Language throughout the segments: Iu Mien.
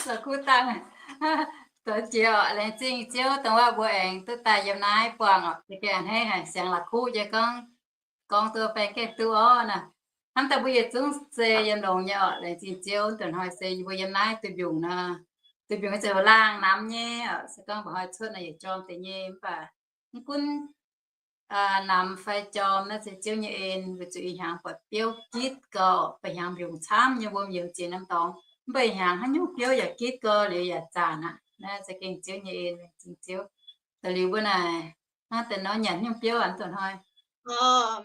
La'kuqv dangh. Zoux jiex oc, laengz zingh Ziouv dongh waac mbuo aengx duqv daaih yiem naaiv buangh oc. Za'gengh a'hneiv haic, siangx la'kuqv nyei gorngv, gorngv duqv baeng gaengh duqv orv naaic. Hnamv daaih mbuo yietc zungv se yiem longx nyei oc. Laengz zingh Ziouv, ndongc hnoi se mbuo yiem naaiv duih mbiungc nor, duih mbiungc se laangh namx nyei oc. Se gorngv mba'hnoi cuotv naaic yietc jorm deix nyei, mv baac mv gunv namx fai jorm naaiv se Ziouv nyei en, weic zuqc ih hnyangx buatc biouv gitv gau, ba'hnyangx mbiungc camv nyei, wuom youz jiex norm dorngx. Mv baac ih hnyangx haaix nyungc biouv yaac gitv gau liuz yaac zaanc aqv. Naaiv za'gengh Ziouv nyei en, laengz zingh Ziouv. Da'liuz mbuo naaic, hnangv deix nor nyanc nyungc biouv aqv, ndongc hnoi.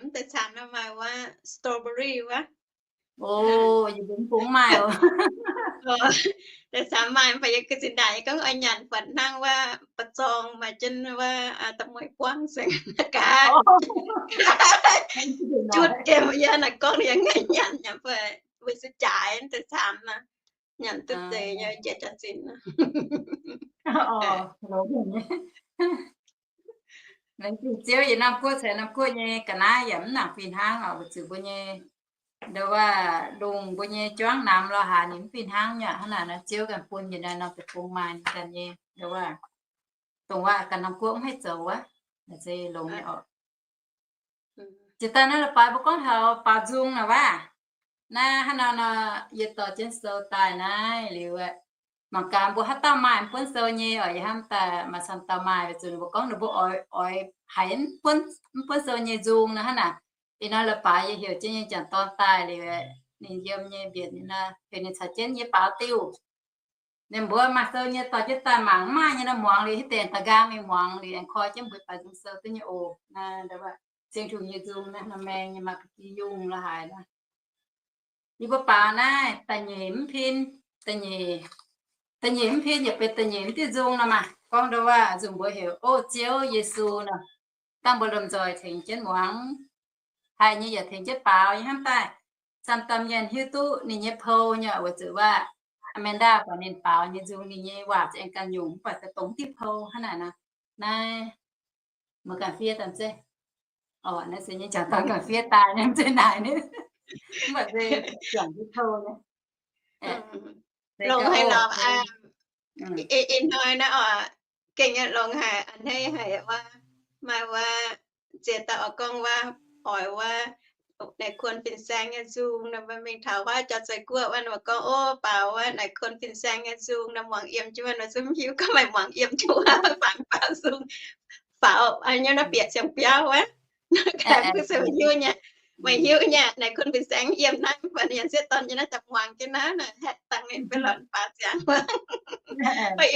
Mv deix camv nor maaih wuov strawberry wuov. O, yie mbuo mv bung maaih oc. Deix camv maaih, mv baac yie ga'zinh ndaangc yie gorngv oix nyanc buatc hnangv wuov ba'zorng maaih jienv wuov da'mueiz buangv sengx gaax. Jutv gemh yie naaic gorngv yie ngaih nyanc nyei, mv baac weic se jaaix deix camv nor, nyanc duqv deix nyei jiex jaax-zinh. Laengz zingh Ziouv, yietc norm guoqv caux norm guoqv nyei ga'naaiv yaac mv nangc fih hnangv oc, weic zuqc mbuo nyei, nduov waac, lungh mbuo nyei juangv namx lorz haaix ninh mv fih hnangv nyei. Hnangv naaic nor Ziouv ganh bun yietc norm deic-bung maaih ninh ganh nyei, nduov waac, dongh waac ganh norm guoqv mv haih zoux wuov, se longx nyei oc. Jiex daaih naaiv la'baaix mbuo gorngv taux baaux nzung naaic waac. Naaiv hnangv nor nor, yie dorh jienv sou daaih naaiv liuz, mangc gaax mbuo haaix dauh maaih mv buonv sou nyei oc. Yie hnamv daaih maaih camv dauh maaih, weic zuqc ninh mbuo gorngv ninh mbuo oix, oix haiz mv buonv sou nyei nzung nor hnangv naaic. Ih hnoi la'baaix yie heuc jienv nyei jangc dorn daaih liuz, ninh yiem nyei mbienc ninh nor, heuc ninh caux jienv yie baaux diuh. Ninh mbuo maaih sou nyei dorh jienv daaih, mangc mv maaih nyei nor muangx liuz, hitv deix da'nqaang mingh muangx liuz aengx koi jienv mbuo baaux nzung sou duqv nyei oc. Naaiv Cing-Hungh nyei nzung naaiv, nor maeng nyei maa ga'gi yungh la'haaix naaiv. Yie mbuo baaux naaiv da'nyeic mv pin, da'nyeic, da'nyeic mv pin yaac benx da'nyeic mv diuh nzung nor maah. Gorngv nduov waac nzung mbuo heuc O Ziouv Yesu nor. Dangh mbuo lomh nzoih tengx jienv muangx, haih nyei yaac tengx jienv baaux nyei hnamv daaih. Camv dauh mienh hiuv duqv ninh nyei pou nyei, weic zuqc waac Amanda buatc ninh baaux nyei nzung, ninh nyei waac za'gengh ganh nyungc, mv baac se dongh diuh pou hnangv naaic nor. Naaiv muoz ganh fiev daaih zeiv. Naaiv se nyei jangc dorn ganh fiev daaih nyei, mv zeiz naaic ni. Mv baac se jangc diuh pou nyei. Longx haic lorqc. Ih hnoi naaiv oc, gengh nyei longx haic, a'hneiv haic wuov, maaih wuov ziex dauh oix gorngv wuov, oix wuov naaic kuon fin-saeng nyei nzung nor, mingh taux wuov Jauv-Zei Guoqv wuov, ninh mbuo gorngv, o, baaux wuov naaic kuon fin-saeng nyei nzung nor, muangx yiem jienv wuov nor, zungv mv hiuv gorngv maaih muangx yiem jienv wuov, faaux baaux nzung, faaux nyei naaiv bieqc siang-biauv wuov. Mbuo se maiv hiuv nyei, maiv hiuv nyei naaic kuon fin-saeng yiem naaiv, mv baac ninh yaac sieqv dorn nyei naaiv daaih muangx jienv naaiv, haeqv dangh ninh baac lorz baaux ziangx wuov.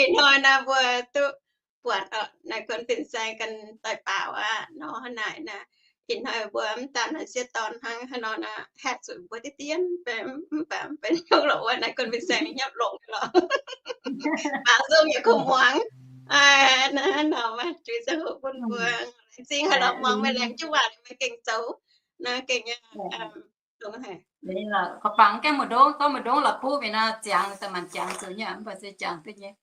Ih hnoi naaiv mbuo duqv buatc naaic kuon fin-saeng ganh daaih baaux aqv nor, hnangv naaic naaiv. Ih hnoi mbuo mv daan naaic sieqv dorn hnangv haaix nor naaic, haeqv zuqc mbuo diev dien, mv baac mv benx hnyouv lorqc wuov, naaic kuon fin-saeng nyei hnyouv longx lorqc. Baaux nzung yaac kungx muangx. Naaiv nor maiv juix ziangh hoc bun mbuo laengz zingh haaix lorqc muangx meih laengz jienv waac meih gengh zoux. Naaiv gengh longx haic. Gorngv bangc gaengh muoz-ndongv, gorngv muoz-ndongv la'kuqv mingh nor, ziangx daaih maanc ziangx zuqc nyei, mv baac se ziangx duqv nyei.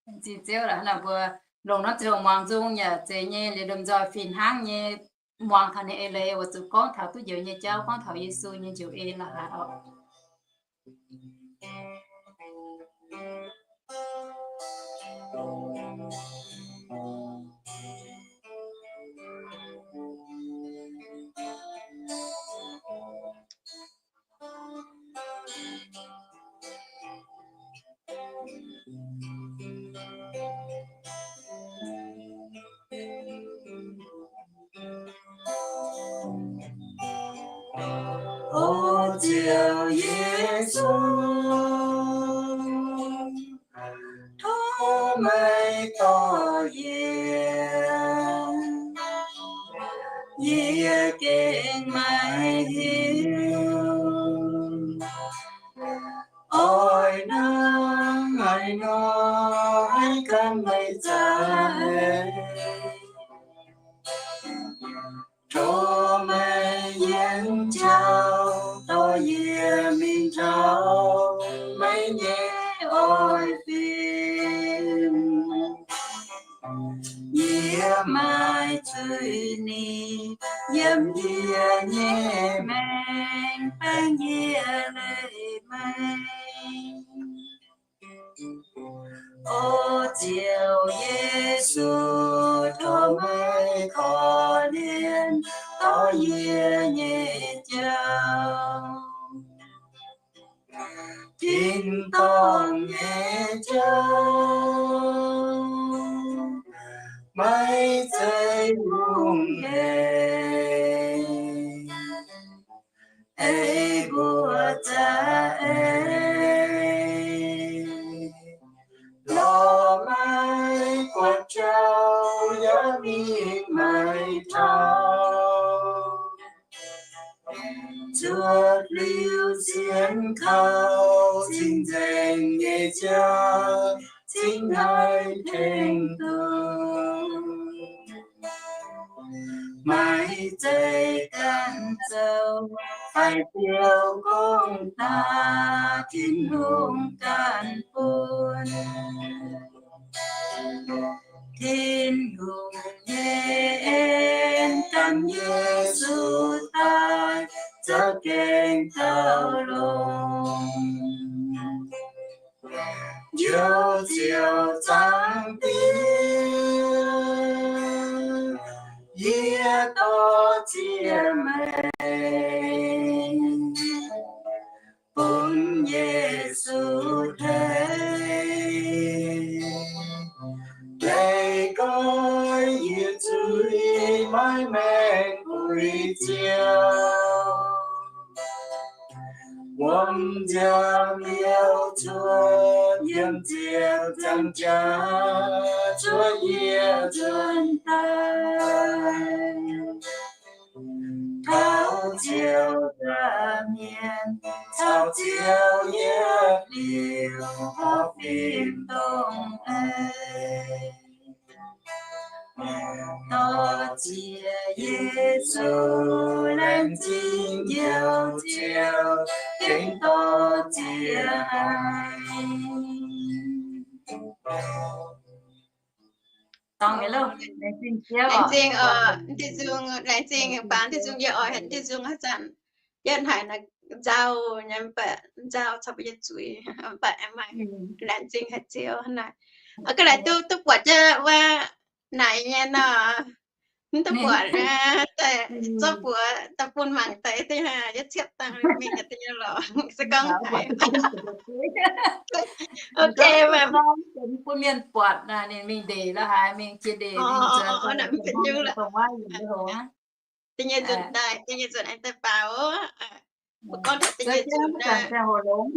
Laengz zingh Ziouv lorqc, hnangv naaic mbuo longc norm ziangh hoc muangx nzung yaac zeiz nyei, liuz lomh nzoih fih hnangv nyei muangx taux ninh eix leiz, weic zuqc gorngv taux duqv njoux nyei jauv, gorngv taux Yesu nyei njoux en la'haaix oc. O Ziouv Yesu, tov meih dorh yie, yie gengh maiv hiuv oix hnangv haaix nor haih gan meih za'eix. Tov meih yienx jauv dorh yie mingh taux meih nyei oix fim. Yie maaih zuiz-nipc yiem yie nyei maengc, baengh yie leiz meih. O Ziouv Yesu, tov meih korv-lienh dorh yie nyei jauv. Tin-dorngh nyei jauv, maiv zeiz lungh hec, ei mbuo za'eix lorz maiv buatc jauv, yaac mingh maiv taux. Zuotc liuz sienx kaux cing-nzengc nyei jauv, cingx haih tengx duqv. Maiv zeiz ganh zoux fai biaux gong daaih, Tin-Hungh ganh bun. Tin-Hungh nyei en ganh Yesu daaih za'gengh gauh longx. Njoux Ziouv Zaangc Diex, yie dor-ziec meih, bun Yesu tengx, leih goiv yie zuiz, maiv maengc buix Ziouv. Wuom nziaamv liouh cuotv yiem ziepc nzaangc jaax, cuotv yie nzuonx daaih. Taux Ziouv nza'hmien, caux Ziouv yietc liuz, mborqv fim dongh ei. Dor-ziec Yesu, laengz zingh Njoux Ziouv, gengh dor-ziec haic. Laengz zingh Ziouv, laengz zingh, laengz zingh, baamz Tin-Hungh, yie oix haiz Tin-Hungh haaix zanc yie haiz naaiv nzauh nyei, mv baac nzauh caux mbuo nyei zuiz, mv baac aengx maaih laengz zingh haic Ziouv hnangv naaic. Ga'naaiv duqv, duqv buatc jienv wuov naaic nyei nor, mv duqv buatc, zorqv buoz daaih bun mangc deix deix, yietc ciepv dangh mingh deix nyei lorqc, se gorngv haiz. Ok, bun mienh buatc ninh mingh ndeic la'haaix, mingh jiex ndeic, mingh nzuonx, dongh wuov yiem hoc aqv. Da'nyeic nzunc daaih, da'nyeic nzunc aengx daaih baaux. Mbuo gorngv taux da'nyeic nzunc ziangh hoc longx.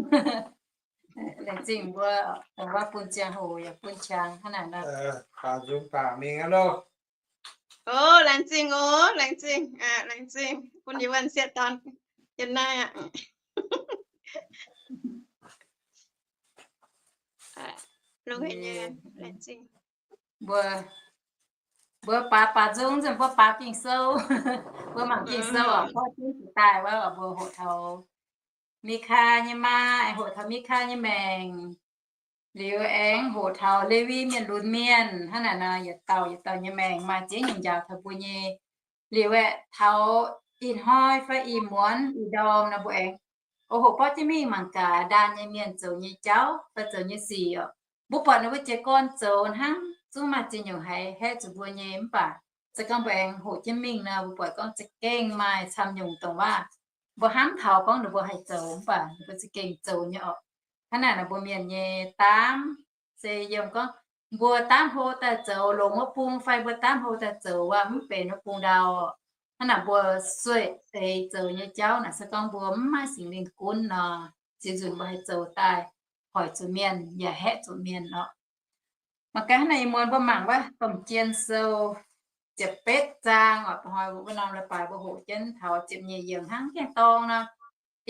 Laengz zingh mbuo, dongh wuov bun ziangh hoc yaac bun qangx hnangv naaic nor. Baaux nzung baaux mingh aqv loh. O, laengz zingh o, laengz zingh, laengz zingh bun yie wuov sieqv dorn yiem naaiv aqv. Longx haic nyei, laengz zingh. Mbuo, mbuo baaux, baaux nzung nzunc mbuo baaux Ging-Sou. Mbuo mangc Ging-Sou oc, gorngv jienv jiex daaih wuov, mbuo hoqc taux Mikaa nyei maa, aengx hoqc taux Mikaa nyei maengc. Liuz aengx hoqc taux Lewi mienh lunx mienh hnangv naaic nor, yietc dauh yietc dauh nyei maengc maaih ziex nyungc njaaux taux mbuo nyei. Liuz aeqv, taux ih hnoi fai ih muonz ih ndorm nor mbuo aengx oix hoqc borqv jienv mingh mangc gaax ndaanh nyei mienh zoux nyei jauv fai zoux nyei sic oc. Mbuo buatc ninh mbuo jiez gorn zoux hnangv zungv maaih ziex nyungc haiz haeqv zuqc mbuo nyei, mv baac se gorngv mbuo aengx hoqc jienv mingh nor, mbuo buatc gorngv za'gengh maaih camv nyungc dongh waac mbuo hnamv taux gorngv ninh mbuo haih zoux, mv baac ninh mbuo za'gengh zoux nyei oc. Hnangv naaic nor mbuo mienh nyei daamv se yiem gorngv mbuo daamv hlo daaih zoux longx wuov bung fai mbuo daamv hlo daaih zoux waac mv benx wuov bung ndau. Hnangv naaic mbuo sueih deix zoux nyei jauv naaic se gorngv mbuo mv maaih Singx Lingh gunv nor, ziex nzunc mbuo haih zoux daaih hoic zuqc mienh yaac haeqv zuqc mienh oc. Mangc gaax hnangv naaic ih muonz mbuo mangc wuov Domh Jien Sou ziepc betv zaang oc. Ih hnoi mbuo norm leiz-baaix mbuo hoqc jienv taux ziepc nyeic yiemc hnangv gaengh dorng nor.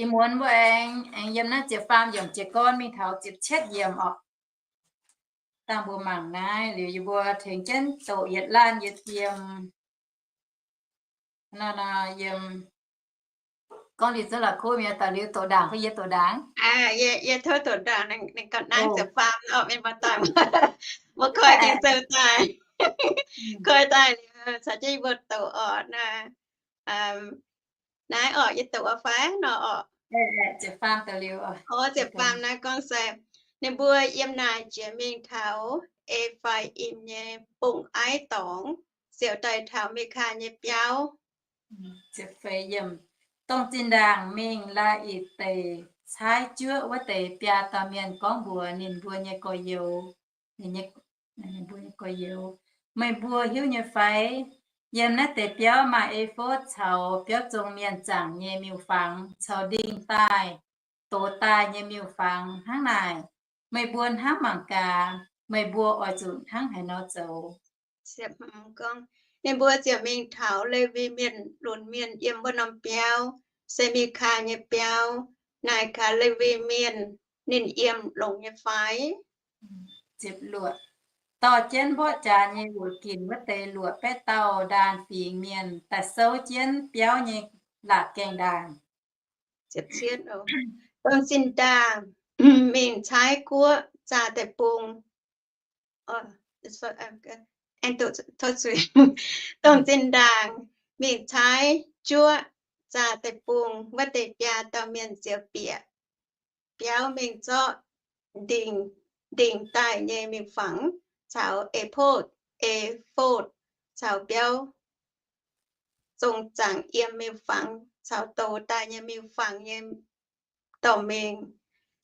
Ih muonz mbuo aengx, aengx yiem naaiv ziepc faam yiemc jiez gorn mingh taux ziepc cietv yiemc oc. Dangh mbuo mangc naaiv liuz yie mbuo tengx jienv doqc yietc laanh yietc yiem. Nor, nor, yiem gorngv liuz zunv la'kuqv mienh daaih liuz doqc ndaangc fai yie doqc ndaangc? Yie, yie tov doqc ndaangc, ninh gauh nangv ziepc faam oc, mienh muoz-doic. Mbuo koi Ging-Sou daaih, koi daaih liuz caux jienv yie mbuo doqc oc. Naaiv oc, yie doqc wuov fai nor oc. ziepc faam naaiv gorngv se ninh mbuo yiem naaic jiex mingh taux E^faa^im nyei bungx-aiv dorngx, ziouc daaih taux Mikaa nyei biauv. Dongh zinh ndaangc mingh Laa^itc Deic Caaiv Juoqv wuov deix biaa dauh mienh gorngv mbuox ninh mbuo nyei gorx-youz, mbuo nyei gorx-youz, Meih mbuo hiuv nyei fai? Yiem naaiv deix biauv maaih E^fotv caux biauv zong mienh zaangc nyei miuc-fangx caux ndingh daaih, doz daaih nyei miuc-fangx hnangv naaic. Meih mbuo hnamv mangc gaax, meih mbuo oix zuqc hnangv haaix nor zoux? Ninh mbuo ziouc mingh taux Lewi Mienh lunx mienh yiem wuov norm biauv, se Mikaa nyei biauv. Naaic gaax Lewi Mienh, ninh yiem longx nyei fai? Dorh jienv mborqv jaax nyei wuoqc ginc wuov deix luoqc baeqv dauh ndaanh fingx mienh daaih souv jienv biauv nyei laatc gaengh ndaangc. Dongh zinh ndaangc mingh caaiv juoqv zaah deic-bung. Dongh zinh ndaangc mingh caaiv juoqv zaah deic-bung wuov deix biaa dauh mienh ziouc bieqc biauv mingh zorqv ndingh, ndingh daaih nyei miuc-fangx caux e^fotv, e^fotv caux biauv zong zaangc yiem miuc-fangx caux doz daaih nyei miuc-fangx nyei dorh mingh.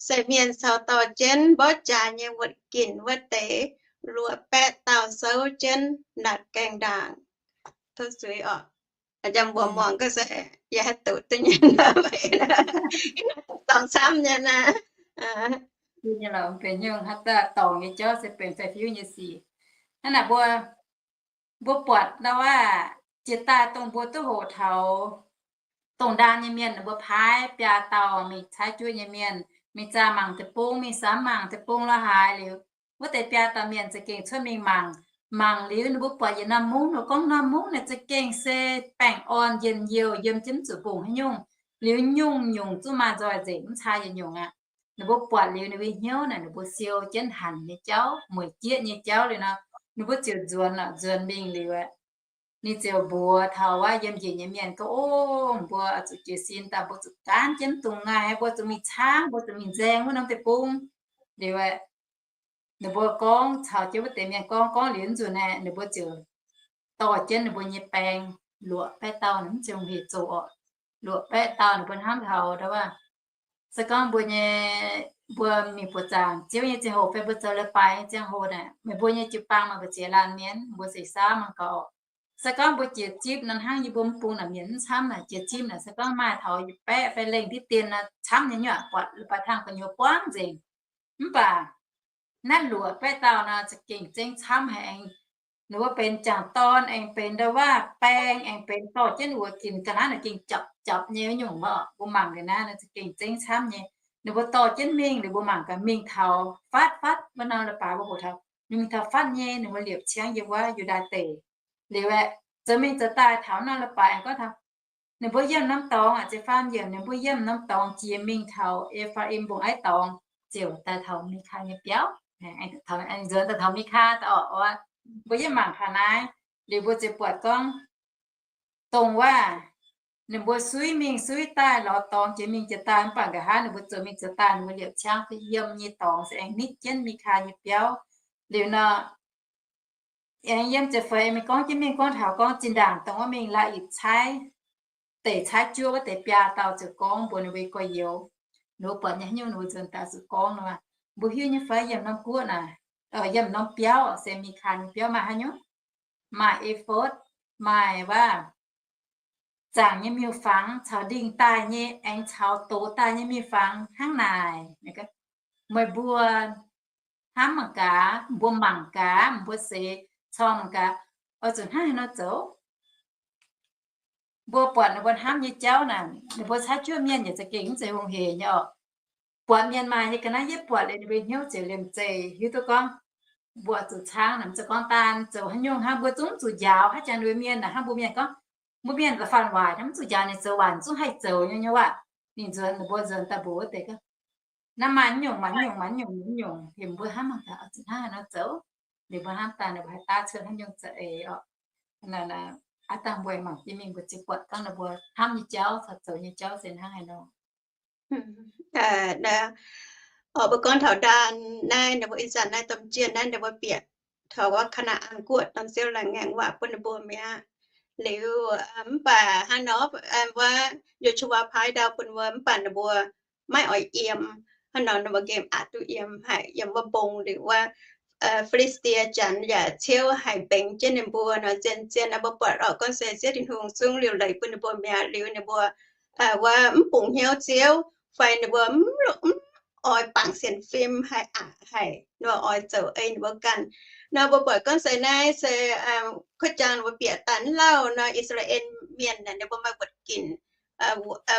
Se mienh caux dorh jienv mborqv jaax nyei wuoqc ginc wuov deix luoqc baeqv dauh souv jienv laatc gaengh ndaangc. Tov zuiz oc. Jang mbuo muangx ga'se yaac haih doqc duqv nyei, dorngx camv nyei naaiv. Benx nyungc haaix dauh dorngc nyei jauv se benx fai fiuv nyei sic. Hnangv naaic mbuo, mbuo buatc ndau wuov, jiex daaih dongh mbuo duqv hoqc taux dongh ndaam nyei mienh, ninh mbuo paaiv biaa dauh mingh caaiv juoqv nyei mienh, mingh zaah mangc deic-bung, mingh samx mangc deic-bung la'haaix liuz, wuov deix biaa dauh mienh za'gengh cuotv mingh mangc. Mangc liuz ninh mbuo buatc yietc norm mungv, ninh gorngv norm mungv naaic za'gengh se baengh orn njien-youh yiem jienv zuqc mbungh haaix nyungc, liuz nyungc-nyungc zungv maaih nzoih nzengc, mv caa yietc nyungc aqv. Ninh mbuo buatc liuz ninh mbuo hnyouv naaic, ninh mbuo siou jienv hanc nyei jauv, mueic jieqv nyei jauv liuz nor, ninh mbuo ziouc nzuonx, nzuonx mingh liuz aeqv, ninh ziouc mbuox taux wuov yiem njiec nyei mienh gorngv, O, mbuo zuqc jiez sin daaih, mbuo zuqc gaanv jienv mv dungx ngaih, mbuo zuqc mingh caangv, mbuo zuqc mingh nzaeng wuov norm deic-bung. Liuz aeqv, ninh mbuo gorngv caux jienv wuov deix mienh gorngv, gorngv liuz nzunc aeqv, ninh mbuo ziouc dorh jienv ninh mbuo nyei baeng luoqc baeqv dauh, mv zeiz hungh hec zoqc oc. Luoqc baeqv dauh ninh mbuo hnamv taux ndau wuov, se gorngv mbuo nyei, mbuo mingh buoqc zaangc Ziouv nyei ziangh hoc fai mbuo zoux leiz-baaix nyei ziangh hoc naaic, meih mbuo nyei jiu-baang maaih mbu'ziex laanh mienh, mbuo seix saauv mangc gaax. Se gorngv mbuo jiex zipv nor, hnangv yie mbuo mv bung naaic mienh mv camv naaic, jiex zipv naaic se gorngv maaih taux yietc baeqv fai lengh diqv dien nor, camv nyei nyuoqc, buatc leiz-baaix tangh gu'nyuoz buangv nzengc. Mv baac naaiv luoqc baeqv dauh nor za'gengh zengv camv haic, aengx ninh mbuo benx jangc dorn, aengx benx ndau wuov baeng, aengx benx dorh jienv wuoqc ginc ga'naaiv naaic gengh japc japc nyei wuov nyungc wuov. Mbuo mangc ga'naaiv naaic za'gengh zengv camv nyei. Ninh mbuo dorh jienv mingh liuz, mbuo mangc gaax mingh taux fatv fatv wuov norm leiz-baaix mbuo hoqc taux, ninh mingh taux fatv nyei, ninh mbuo liepc ciangv yiem wuov Yu^ndaaix Deic. Liuz aeqv, zoux mingh zoux daaih taux norm leiz-baaix aengx gorngv taux ninh mbuo yiem norm dorngx aqv, ziepc faam yiemc, ninh mbuo yiem norm dorngx jiex mingh taux E^faa^im mbong aiv dorngx, ziouc daaih taux Mikaa nyei biauv. Aengx nzuonx daaih taux Mikaa daaih oc. Mbuo yiem mangc taux naaiv liuz, mbuo ziouc buatc gorngv dongh wuov ninh mbuo suiv mingh suiv daaih, lorz dorngx jiex mingh jiex daaih, mv baac nqa'haav ninh mbuo zoux mingh zoux daaih, ninh mbuo liepc ciangv se yiem nyei dorngx se aengx nitv jienv Mikaa nyei biauv. Liuz nor, aengx yiem ziepc feix mingh gorngv jienv mingh gorngv taux gorngv zinh ndaangc dongh wuov mingh Laa^itc Caaiv, Deic Caaiv Juoqv wuov deix biaa dauh ziouc gorngv mbuox ninh mbuo gorx-youz, ninh mbuo buatc nyei haaix nyungc ninh mbuo nzuonx daaih zuqc gorngv nor, Mbuo hiuv nyei fai yiem norm guoqv naaic, yiem norm biauv se Mikaa nyei biauv maaih haaix nyungc? Maaih e^fotv, maaih wuov zaangc nyei miuc-fangx caux ndingh daaih nyei aengx caux doz daaih nyei miuc-fangx hnangv naaic. Meih mbuo hnamv mangc gaax, mbuo mangc gaax, mbuo seix corng mangc gaax, oix zuqc hnangv haaix nor zoux? Mbuo buatc ninh mbuo hnamv nyei jauv naaic, ninh mbuo caaiv juoqv mienh yaac za'gengh mv zeiz hungh hec nyei oc. Buatc mienh maaih nyei ga'naaiv yietv buatc liuz ninh mbuo hnyouv ziouc liemh zeih hiuv duqv gorngv mbuo zuqc caangv naaic, mv zeiz gorngv daan zoux haaix nyungc hnangv, mbuo zungv zuqc njaaux haaix jangx ninh mbuo mienh naaic, hnangv mbuo mienh gorngv, mbuo mienh la'faanh waaic hnangv, mv zuqc njaaux ninh zoux waaic, zungv haih zoux nyei nyei waac. Ninh nzuonx, ninh mbuo nzuonx daaih mbuox wuov deix gorngv, naaiv maaih nyungc, maaih nyungc, maaih nyungc, maaih nyungc, heuc mbuo hnamv mangc gaax zuqc hnangv haaix nor zoux. Liuz mbuo hnamv daaih ninh mbuo haih daav cuotv haaix nyungc za'eix oc. Aav dangh mbuo mangc jienv mingh mbuo ziouc buatc gorngv ninh mbuo hnamv nyei jauv caux zoux nyei jauv se hnangv haaix nor. Oc, mbuo gorngv taux ndaan naaiv, ninh mbuo ih zanc naaiv domh jien naaiv ninh mbuo bieqc taux wuov Kaa^naa^an Guoqv, Dorn-Ziouv laengz ngaengc waac bun ninh mbuo mi'aqv. Liuz mv baac hnangv nor, wuov Yo^su^waa paaiv ndau bun mbuo, mv baac ninh mbuo maiv oix yiem. Hnangv nor ninh mbuo nqemh aqc duqv yiem haic, yiem wuov mbong liuz wuov Fi^li^saa^die Janx yaac ciouv haic, mbengx jienv ninh mbuo nor. Zien-zien mbuo buatc oc, gorngv se Ziouv Tin-Hungh zungv liuc leiz bun ninh mbuo mi'aqv. Liuz ninh mbuo wuov mv bungx hnyouv Ziouv, fai ninh mbuo mv oix bangc sienx fim haic, aqc haic, ninh mbuo oix zoux ei ninh mbuo ganh. Nor mbuo buatc gorngv se naaiv se kuv jangx ninh mbuo bieqc daaih mv lauh nor, I^saa^laa^en Mienh ninh mbuo maaih wuoqc ginc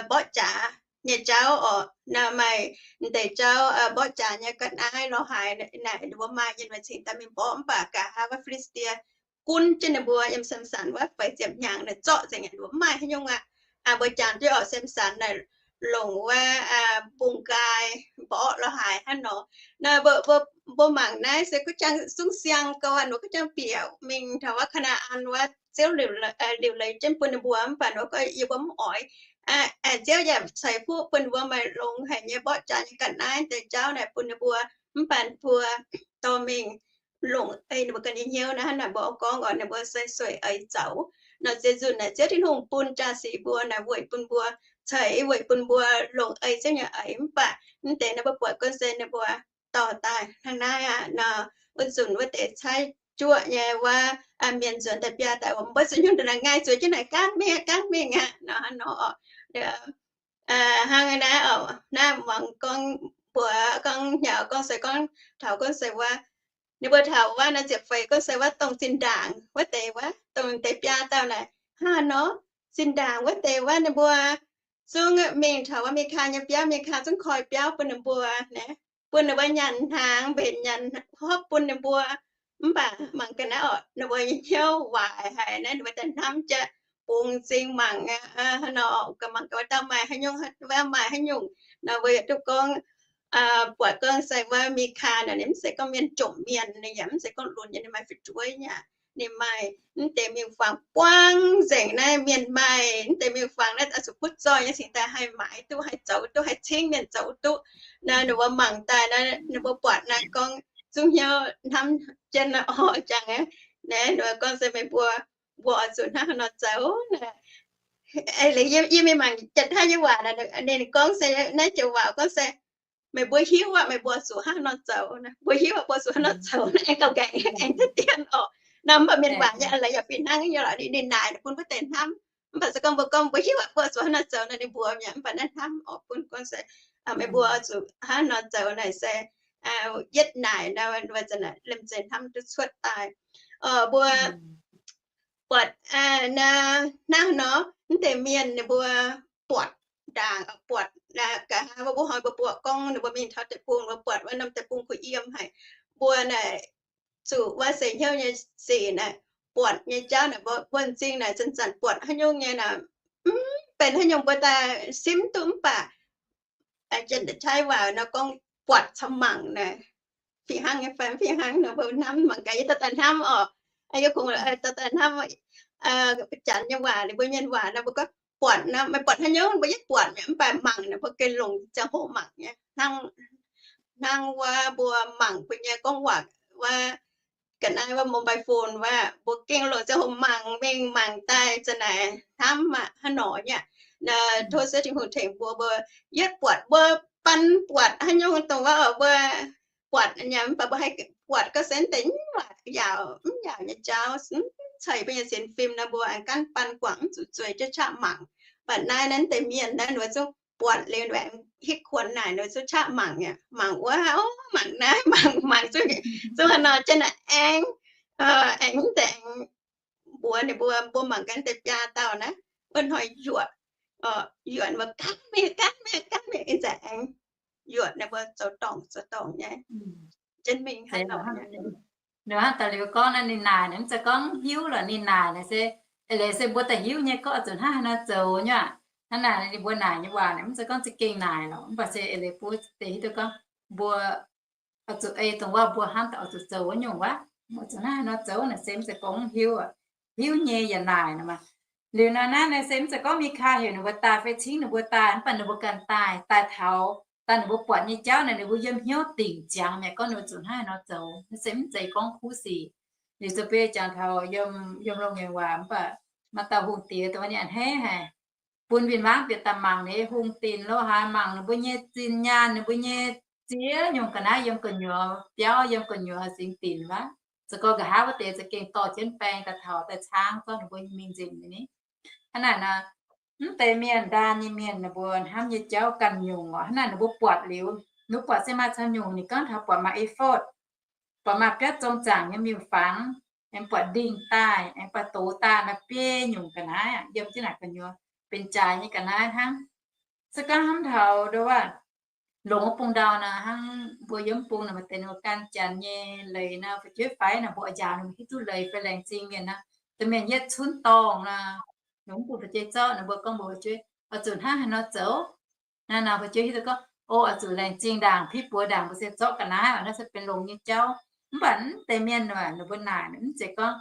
mborqv jaax nyei jauv oc. Nor maaih m'deix jauv mborqv jaax nyei ga'naaiv lorz haaix naaic, ninh mbuo maaih nyei, cingx daaih mingh mborqv. Mv baac nqa'haav wuov Fi^li^saa^die gunv jienv ninh mbuo yiem Samson wuov feix ziepc hnyangx naaic, zorqv nzengc, ninh mbuo mv maaih haaix nyungc aqv. Mbuo jangx jienv oc, Samson naaic longc wuov mbungh nqaai mborqv lorz haaix hnangv nor. Nor mbuo mangc naaiv se kuv jangx zungv siang gau aqv, ninh mbuo kuv jangx bieqc mingh taux wuov Kaa^naa^an wuov, Ziouv liuc leiz jienv bun ninh mbuo. Mv baac ninh mbuo gorngv, yie mbuo mv oix. Ziouv yaac ceix fuqv bun ninh mbuo maaih longx haic nyei mborqv jaax nyei ga'naaiv deix jauv naaic bun ninh mbuo. Mv baac mbuo dorh mingh longc ei ninh mbuo ganh nyei hnyouv naaiv. Hnangv naaic mbuo oix gorngv oc, ninh mbuo se sueih eix zaux. Nor zien nzunc naaic Ziouv Tin-Hungh bun jaa-sic mbuo naaic weic bun mbuo ceix, weic bun mbuo longc ei Ziouv nyei eix. Mv baac mv deix nor mbuo buatc gorngv se ninh mbuo dorh daaih hnangv naaiv aqv. Nor wuov nzunc wuov deix caaiv juoqv nyei wuov mienh nzuonx daaih biaa daaih, mbuo zuqc nyungc daaih ngaih zueiz jienv naaic gaanv mingh, gaanv mingh aqv nor. Hnangv nor oc, hnangv naaiv oc, naaiv muangx gorngv mbuox gorngv hnyouv gorngv se gorngv taux gorngv se wuov, ninh mbuo taux wuov naaiv ziepc feix gorngv se wuov dongh zinh ndaangc wuov deix, wuov dongh deix biaa dauh naaic hnangv nor, zinh ndaangc wuov deix wuov ninh mbuo zungv mingh taux wuov Meikaa nyei biauv, Meikaa zungv koi biauv bun ninh mbuo naaic, bun ninh mbuo nyanc hnaangx, mbenc nyanc hopv bun ninh mbuo. Mv baac mangc ga'naaiv oc, ninh mbuo nyei hnyouv waaic haic naaiv, ninh mbuo daaih hnamv jiex bungx m'zing mangc aqv. Nor ga'mangc ga'naaiv dauh maaih haaix nyungc, maaih haaix nyungc nor, mbuo yaac duqv gorngv buatc gorngv se wuov Meikaa naaic ninh mv zeiz gorngv mienh jomc mienh, ninh yaac mv zeiz gorngv lunx nyei, ninh maaih fu'jueiv nyei aqv. Ninh maaih mv deix miuc-fangx buangv nzengc naaiv, mienh maaih mv deix miuc-fangx naaiv oix zuqc butv zoih nyei cingx daaih haih maaiz duqv, haih zoux duqv, haih cingv mienh zoux duqv. Naaiv ninh mbuo mangc daaih naaiv, ninh mbuo buatc naaiv gorngv zungv hnyouv hnamv jienv naaiv oc, jangx naaiv ninh mbuo gorngv se meih mbuo, mbuo oix zuqc hnangv haaix nor zoux naaic. Yie mingh mangc Janx-Taiv nyei waac, ninh gorngv se naaiv joux waac gorngv se, meih mbuo hiuv aqv, meih mbuo zuqc hnangv haaix nor zoux. Mbuo hiuv aqv, mbuo zuqc hnangv haaix nor zoux. Aengx gauh gaengh aengx deix dien oc. Nor mv baac mienh waac nyei a'leiz yaac fih hnangv nyei lorqc, ninh naaic bun wuov deix hnamv. Mv baac se gorngv mbuo gorngv mbuo hiuv aqv, mbuo zuqc hnangv haaix nor zoux nor, ninh mbuox mi'aqv. Mv baac naaiv hnamv oc, bun gorngv se meih mbuo zuqc hnangv haaix nor zoux naaic se yietv naaic nor, mbuo zanc naaic liemh zeih hnamv duqv cuotv daaih. Mbuo buatc hnangv haaix nor, mv deix mienh ninh mbuo buatc ndaangc, buatc nqa'haav mbuo mbuo hnoi mbuo buatc gorngv ninh mbuo mingh taux deic-bung, mbuo buatc wuov norm deic-bung kuh yiem haic. Mbuo naaic zuqc wuov seix hnyouv nyei sic naaic, buatc nyei jauv naaic, mbuo m'zing naaic zanc-zanc buatc haaix nyungc nyei naaic, mv benx haaix nyungc mbuo daaih simv duqv. Mv baac Janx-Taiv waac nor gorngv buatc caux mangc naaic, fih hnangv nyei fai mv fih hnangv nor, mbuo hnamv mangc gaax. Yie dorh daaih hnamv oc, yie kungx dorh daaih hnamv Janx nyei waac, ninh mbuo mienh waac nor mbuo gorngv buatc nor, meih buatc haaix nyungc, mbuo yietv buatc mi'aqv. Mv baac mangc naaic mbuo gengh longc ziangh hoc mangc nyei. Hnangv, hnangv wuov mbuo mangc mbuo nyei gorngv waac wuov, ga'naaiv wuov mobile phone wuov, mbuo gengh longc ziangh hoc mangc mingh mangc daaih, zanc naaic hnamv aqv, hnangv nor nyei. Tov Ziouv Tin-Hungh tengx mbuo, mbuo yietv buatc, mbuo baan buatc haaix nyungc dongh wuov, mbuo buatc nyei, mv baac mbuo haih buatc ga'sen deix mv waac yaauc, mv yaauc nyei jauv, mv ceix mbuo nyei sienx fim nor, mbuo aengx gaanv baan guangc, mv zuqc zueiz jienv qaqv mangc. Mv baac naaiv, naaiv deix mienh naaiv ninh mbuo zungv buatc liuz ninh mbuo aengx hitv kuonx naaic, ninh mbuo zungv qaqv mangc aqv, mangc wuov, mangc naaiv, mangc, mangc zungv, zungv haaix nor jienv naaic aengx, aengx deix aengx mbuox ninh mbuo, mbuo mangc gaax deix biaa dauh naaiv, wuov hnoi yuoqc, yuoqc ninh mbuo gaanv mingh, gaanv mingh, gaanv mingh, ih zanc aengx yuoqc ninh mbuo zoux dorngc, zoux dorngc nyei. Jienv mingh hnangv nor. Ninh hnangv daaih liuz gorngv naaiv ninh naaic naaic, mv zeiz gorngv hiuv lorqc, ninh naaic naaic se, eix leiz se mbuo daaih hiuv nyei gorngv oix zuqc hnangv haaix nor zoux nyei aqv. Hnangv naaic ninh mbuo naaic nyei waac naaic mv zeiz gorngv za'gengh naaic lorqc, mv baac se eix leiz bun deix hiuv duqv gorngv mbuo oix zuqc ei dongh wuov mbuo hnamv daaih oix zuqc zoux wuov nyungc wuov, oix zuqc hnangv haaix nor zoux naaic se mv zeiz gorngv hiuv aqv. Hiuv nyei yaac naaic nor maah. Liuz nor naaiv naaic se mv zeiz gorngv Mikaa heuc ninh mbuo daaih fai cingv ninh mbuo daaih, mv baac ninh mbuo ganh daaih, daaih taux Daaih ninh mbuo buatc nyei jauv naaic ninh mbuo yiem hnyouv dingc ziangx mi'aqv, gorngv ninh mbuo zuqc hnangv haaix nor zoux. Naaiv se mv zeiz gorngv kuv sic. Liuz zoux beiv jangx taux yiem, yiem longx nyei waac mv baac maaih dauh hungh diex dongh ninh a'hneiv haic, bun win-wangv bieqc daaih mangc ninh hungh dinc lo haaix, mangc ninh mbuo nyei zinh nyaanh, ninh mbuo nyei ziex nyungc ga'naaiv yiem gu'nyuoz biauv, yiem gu'nyuoz singx dinc wuov. Se gorngv nqa'haav wuov deix za'gengh dorh jienv baeng daaih taux daaih caangv zorqv ninh mbuo nyei mingh nzengc nyei ni. Hnangv naaic nor, mv deix mienh, ndaam nyei mienh, ninh mbuo hnamv nyei jauv ganh nyungc oc. Hnangv naaic ninh mbuo buatc liuz, ninh mbuo buatc se maaih camv nyungc, ninh gorngv taux buatc maaih effort, buatc maaih biauv zong zaangc nyei miuc-fangx, aengx buatc ndingh daaih, aengx buatc doz daaih, maaih biei nyungc ga'naaiv yiem jienv naaic gu'nyuoz benx jaaix nyei ga'naaiv hnangv. Se gorngv hnamv taux ndo wuov, longx wuov bung ndau nor, hnangv mbuo yiem bung naaic maaih deix ninh mbuo gan janx nyei leiz nor, fu'jueiv faix nor, mbuo oix njaaux ninh mbuo hiuv duqv leiz fai laengz zingh mienh nor, da'mienh yietv cunv dorngh nor, ninh mbuo mv bun fu'jueiv zorqv, ninh mbuo gorngv mbuox fu'jueiv, oix zuqc hnangv haaix nor zoux. Naaiv nor fu'jueiv hiuv duqv gorngv, o, oix zuqc laengz zingh ndaangc, piv buoz ndaangc, mbuo se zorqv ga'naaiv oc. Naaiv se benx longx nyei jauv. Mv baac mv deix mienh, ninh mbuo naaic mv zeiz gorngv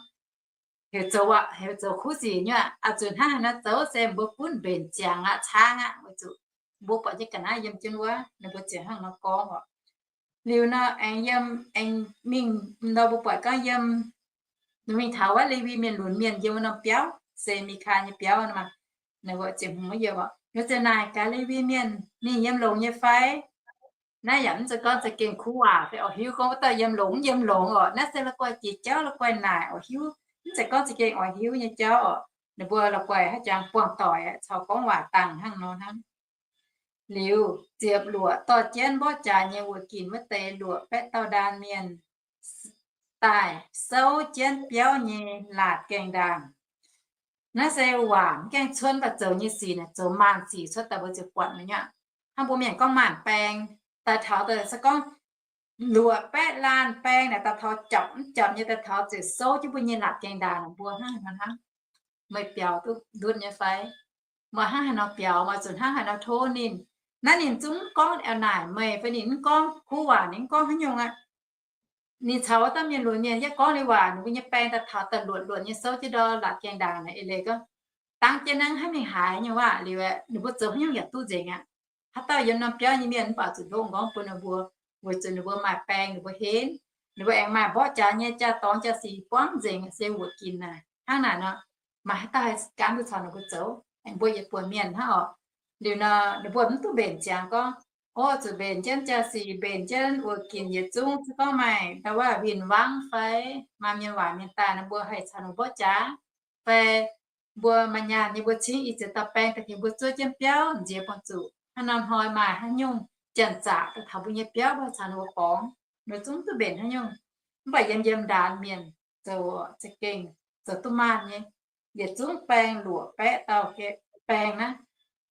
heuc zoux aqv, heuc zoux kuv sic nyei aqv, oix zuqc hnangv haaix nor zoux se mbuo gunv mbenc ziangx aqv, caangv aqv, weic zuqc mbuo buatc jienv ga'naaiv yiem jienv wuov, ninh mbuo ziouc hnangv nor gorngv oc. Liuz nor aengx yiem, aengx mingh nor mbuo buatc gorngv yiem, mingh taux wuov Lewi Mienh lunx mienh yiem wuov norm biauv, se Mikaa nyei biauv nor maah, naaiv ziepc hmz yiem oc, ninh ziouc naaic gaax Lewi Mienh, ninh yiem longx nyei fai? Naaiv yaac mv zeiz gorngv za'gengh kuv waac fai oix hiuv gorngv wuov dauh yiem longx, yiem longx oc. Naaiv se la'guaih jiex jauv, la'guaih naaic oix hiuv, mv zeiz gorngv za'gengh oix hiuv nyei jauv oc. Ninh mbuo la'guaih haaix jangx buangh doic caux gorngv waac dangh hnangv nor hnangv. Liuz ziepc luoqc, dorh jienv mborqv jaax nyei wuoqc ginc wuov deix luoqc baeqv dauh ndaam mienh daaih souv jienv biauv nyei laatc gaengh ndaangc. Naaiv se waac mv gaengh cuotv, mv baac zoux nyei sic naaic zoux maanc sic cuotv daaih mbuo ziouc buatc mi'aqv. Hnangv mbuo mienh gorngv maanc baeng, daaih taux daaih se gorngv luoqc baeqv laanh baeng naaic daaih taux japc mv japc nyei daaih taux ziouc souv jienv mbuo nyei laatc gaengh ndaangc, mbuo hnangv haaix nor hnangv, meih biaux duqv ndutv nyei fai? Meih hnangv haaix nor biaux, meih zuqc hnangv haaix nor tov ninh. Naaiv ninh zungv mv gorngv a'naaic meih fai ninh mv gorngv kuv waac, ninh mv gorngv haaix nyungc aqv. Ninh caux wuov dauh mienh lunx mienh yietv gorngv liuz waac, ninh mbuo nyei baeng daaih taux daaih luotc luotc nyei souv jienv ndau laatc gaengh ndaangc naaic eix leiz gorngv, dangv jienv naaiv haiv mingh haaix nyungc waac liuz aeqv, ninh mbuo zoux haaix nyungc yaac duqv nzengc aqv. Haaix dauh yiem norm biauv nyei mienh mv baac zuqc ndoqv nqorngv bun ninh mbuo, weic zuqc ninh mbuo maaih baeng ninh mbuo henv, ninh mbuo aengx maaih mborqv jaax nyei jaa-dorngx jaa-sic buangv nzengc se wuoqc ginc naaic. Hnangv naaic nor, maaih haaix dauh haih gaanv duqv caux ninh mbuo zoux? Aengx mbuo yietc buonc mienh hnangv oc. Liuz nor ninh mbuo mv duqv mbenc ziangx gorngv, o, zuqc mbenc jienv jaa-sic, mbenc jienv wuoqc ginc yietc zungv, se gorngv maaih ndau wuov win-wangv fai maaih mienh waaic mienh daaih nor mbuo haih caux ninh mborqv jaax, fai mbuo maaih nyaanh nyei mbuo cingv i ziex dauh baeng daaih tengx mbuo zuov jienv biauv nziex buangh zuqc. Hnangv nor hnoi maaih haaix nyungc janx-zaqc daaih taux mbuo nyei biauv mbuo caux ninh mbuo borngz, ninh zungv duqv mbenc haaix nyungc. Mv baac yiem yiem ndaamv mienh zoux za'gengh zoux duqv maanh nyei. Yietc zungv baeng luoqc baeqv dauh baeng naaiv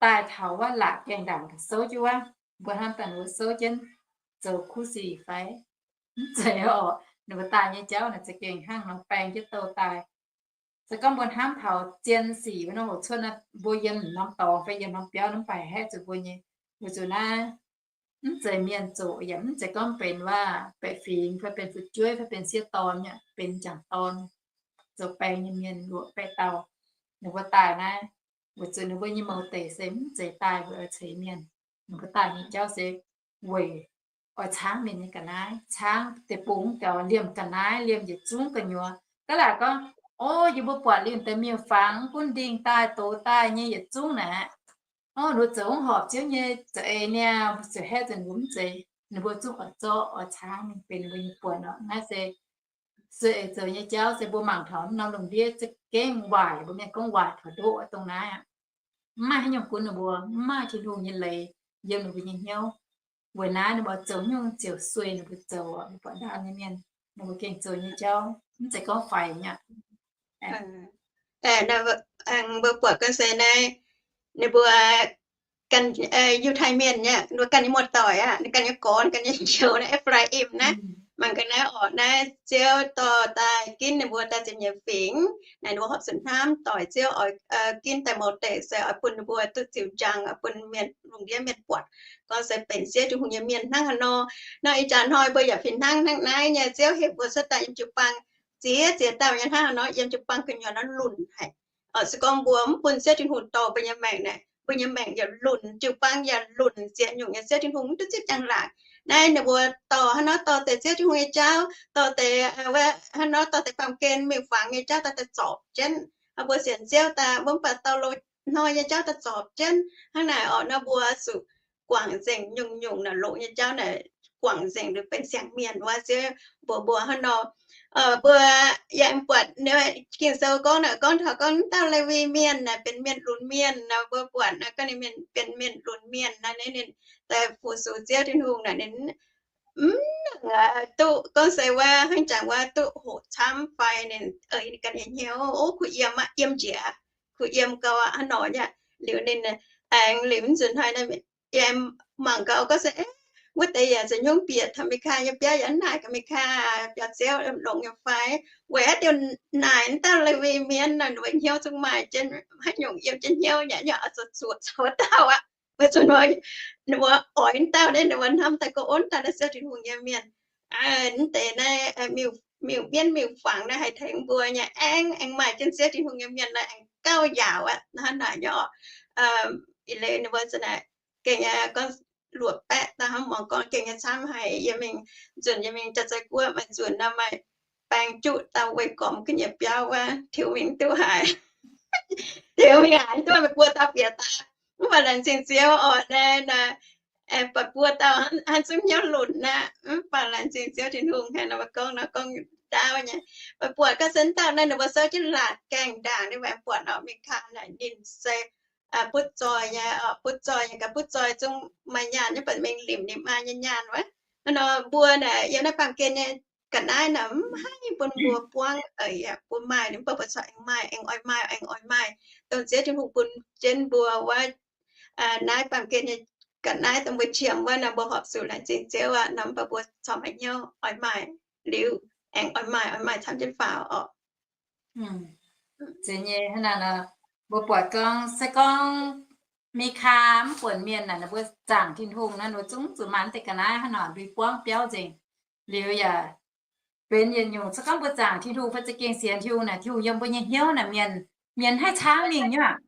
daaih taux wuov laatc gaengh ndaangc souv jienv wuov, mbuo hnamv daaih ninh mbuo souv jienv zoux kuv sic fai? Mv zeiz oc. Ninh mbuo daaih nyei jauv naaic za'gengh hnangv nor baeng jienv douh daaih. Se gorngv mbuo hnamv taux zien sic wuov norm hoc cuotv naaiv, mbuo yiem norm dorngx fai yiem norm biauv naaiv mv baac haeqv zuqc mbuo nyei, weic zuqc naaiv mv zeiz mienh zoqc, yaac mv zeiz gorngv benx waac-baeqc fingx fai benx fu'jueiv fai benx sieqv dorn, benx m'jangc dorn zoux baeng nyei mienh luoqc baeqv dauh. Ninh mbuo daaih naaiv weic zuqc ninh mbuo nyei mouz deic se mv zeiz daaih weic oix ceix mienh. Ninh mbuo daaih nyei jauv se weic oix caangv mienh nyei ga'naaiv, caangv deic-bung gaux, liemh ga'naaiv, liemh yietc zungv gu'nyuoz. Ga'naaiv gorngv, o, yie mbuo buatc liemh deix miuc-fangx gunv ndingh daaih doz daaih nyei yietc zungv naaic, o, ninh mbuo zoux mv horpc Ziouv nyei za'eix niaa, mbuo ziouc haeqv zuqc ninh mbuo mv zeiz, ninh mbuo zungv oix zorqv oix caangv mingh benx ninh mbuo nyei buonc oc. Naaiv se sueih eix zoux nyei jauv se mbuo mangc taux norm lungh ndiev za'gengh waaic, mbuo mienh gorngv waaic taux ndoqv dongh naaiv aqv. Mv maaih haaix nyungc gunv ninh mbuo, mv maaih Tin-Hungh nyei leiz yiem ninh mbuo nyei hnyouv. Weic naaiv ninh mbuo zoux nyungc ziouc sueih ninh mbuo zoux, mbuo buatc ndaamv nyei mienh, ninh mbuo gengh zoux nyei jauv mv zeiz gorngv faix nyei aqv. Mbuo buatc ga'naaiv se naaiv, ninh mbuo ganh Yiutai Mienh nyei, ninh mbuo ganh nyei muoz-doic aqv, ninh ganh nyei gorx, ninh ganh nyei njoux naaiv, E^faa^im naaiv. Mangc ga'naaiv orqc, naaiv Ziouv dorh daaih ginv ninh mbuo daaih ziepc nyeic fingx. Naaiv ninh mbuo horpc zuqc hnamv doic Ziouv oix ginv daaih mouz deic se oix bun ninh mbuo duqv ziux njang, oix bun mienh lungh ndiev mienh buatc gorngv se benx Ziouv Tin-Hungh nyei mienh hnangv haaix nor. Nor ih jaax hnoi mbuo yaac fih hnangv hnangv naaiv nyei. Ziouv heuc mbuo cuotv daaih yiem jiu-baang, ziex ziex dauh nyei hnangv haaix nor yiem jiu-baang gu'nyuoz nor lunc haic. Se gorngv mbuo mv bun Ziouv Tin-Hungh dorh mbuo nyei maengc naaic, mbuo nyei maengc yaac lunc, jiu-baang yaac lunc, ziex nyungc nyei Ziouv Tin-Hungh mv duqv zipv jangx laangc. Naaiv ninh mbuo dorh hnangv nor dorh deix Ziouv Tin-Hungh nyei jauv, dorh deix, hnangv nor dorh deix baamh gen miuc-fangx nyei jauv daaih daaih zorpc jienv. Mbuo sienx Ziouv daaih mbuo mv baac dorh loz-hnoi nyei jauv daaih zorpc jienv. Hnangv naaic orqc, nor mbuo zuqc guangc nzengc nyungc-nyungc naaic loz nyei jauv naaic, guangc nzengc liuz benx siang-mienh wuov. Ziouv mbuox mbuo hnangv nor. Mbuo yaac buatc Ging-Sou gorngv naaic, gorngv taux gorngv dauh Lewi Mienh naaic benx mienh lunx mienh nor, mbuo buatc naaiv gorngv ninh benx mienh lunx mienh naaiv, ninh daaih fu-sux Ziouv Tin-Hungh naaic, ninh mv nangc duqv gorngv se wuov hnangv jangx wuov duqv hoqc camv fai ninh ganh nyei hnyouv, o, kuh yiem aqv, yiem njiec, kuh yiem gau aqv, hnangv nor aqv. Liuz ninh aengx liuz mv nzunc hnoi yaac mangc gau gorngv se, wuov deix yaac zoux hnyouv bieqc taux Meikaa nyei biauv yaac mv naaic gaax Meikaa biauv-ziouv longx nyei fai. Weic haaix diuc naaic dauh Lewi Mienh nor, ninh mbuo hnyouv zungv maaih jienv haaix nyungc yiem jienv hnyouv nyei, nyei oix zuqc zuoqc caux wuov dauh aqv. Weic zuqc ninh mbuo oix wuov dauh naaiv, ninh mbuo hnamv daaih gorngv wuov dauh naaiv Ziouv Tin-Hungh nyei mienh. Mv deix naaiv miuc-mienv miuc-fangx naaiv haih tengx mbuo nyei, aengx, aengx maaih jienv Ziouv Tin-Hungh nyei mienh naaiv aengx gauh yaauc aqv, hnangv naaic nyei orqc. Ih leiz ninh mbuo za'naaic gengh nyei gorngv luoqc baeqv daaih hnangv muangx gorngv gengh nyei camv haic. Yie mingh nzunc, yie mingh Jaa-Zei Guoqv maaih nzunc nor, maaih baeng juqv dauh weih gormx ga'nyiec biauv wuov, tiux mingh duqv haic. Tiux mingh haic duqv meih buo dauh bieqc daaih. Mv baac laengz zingh Ziouv orqc, naaiv, naaiv, aengx buatc buo dauh hnangv zungv hnyouv lunc aqv. Mv baac laengz zingh Ziouv Tin-Hungh, hnangv nor mbuo gorngv nor gorngv ndaauv nyei. Meih buatc ga'sie wuov dauh naaiv, ninh mbuo souv jienv laatc gaengh ndaangc, ninh mbuo aengx buatc orqc, Meikaa naaic ninh se butv zoih nyei, butv zoih nyei, gaax butv zoih zungv maaih nyaanh, mv baac mingh limc ninh maa nyei nyaanh wuov. Hnangv nor mbuo naaic yiem naaiv baamh gen nyei ga'naaiv naaic mv haih bun mbuo buangv, eix yaac bun maaih, mv baac mbuo corc aengx maaih, aengx oix maaih, aengx oix maaih, dongh Ziouv Tin-Hungh bun jienv mbuo wuov. Naaiv baamh gen nyei ga'naaiv dongh mbuo qiemx wuov nor, mbuo horpc zuqc laengz zingh Ziouv aqv nor, mv baac mbuo corc maaih hnyouv oix maaih liuz, aengx oix maaih, oix maaih camv jienv faaux orqc. Zeiz nyei hnangv naaic nor, mbuo buatc gorngv se gorngv Meikaa mv buonc mienh naaic, ninh mbuo zaangc Tin-Hungh naaiv, ninh mbuo zungv zuqc maaih deix ga'naaiv hnangv nor ndui buangv biauv nzengc. Liuz yaac benx yietc nyungc se gorngv mbuo zaangc Tin-Hungh fai za'gengh sienx Tin-Hungh naaic, Tin-Hungh yiem mbuo nyei hnyouv naaic, mienh, mienh haih caangv mingh nyei aqv.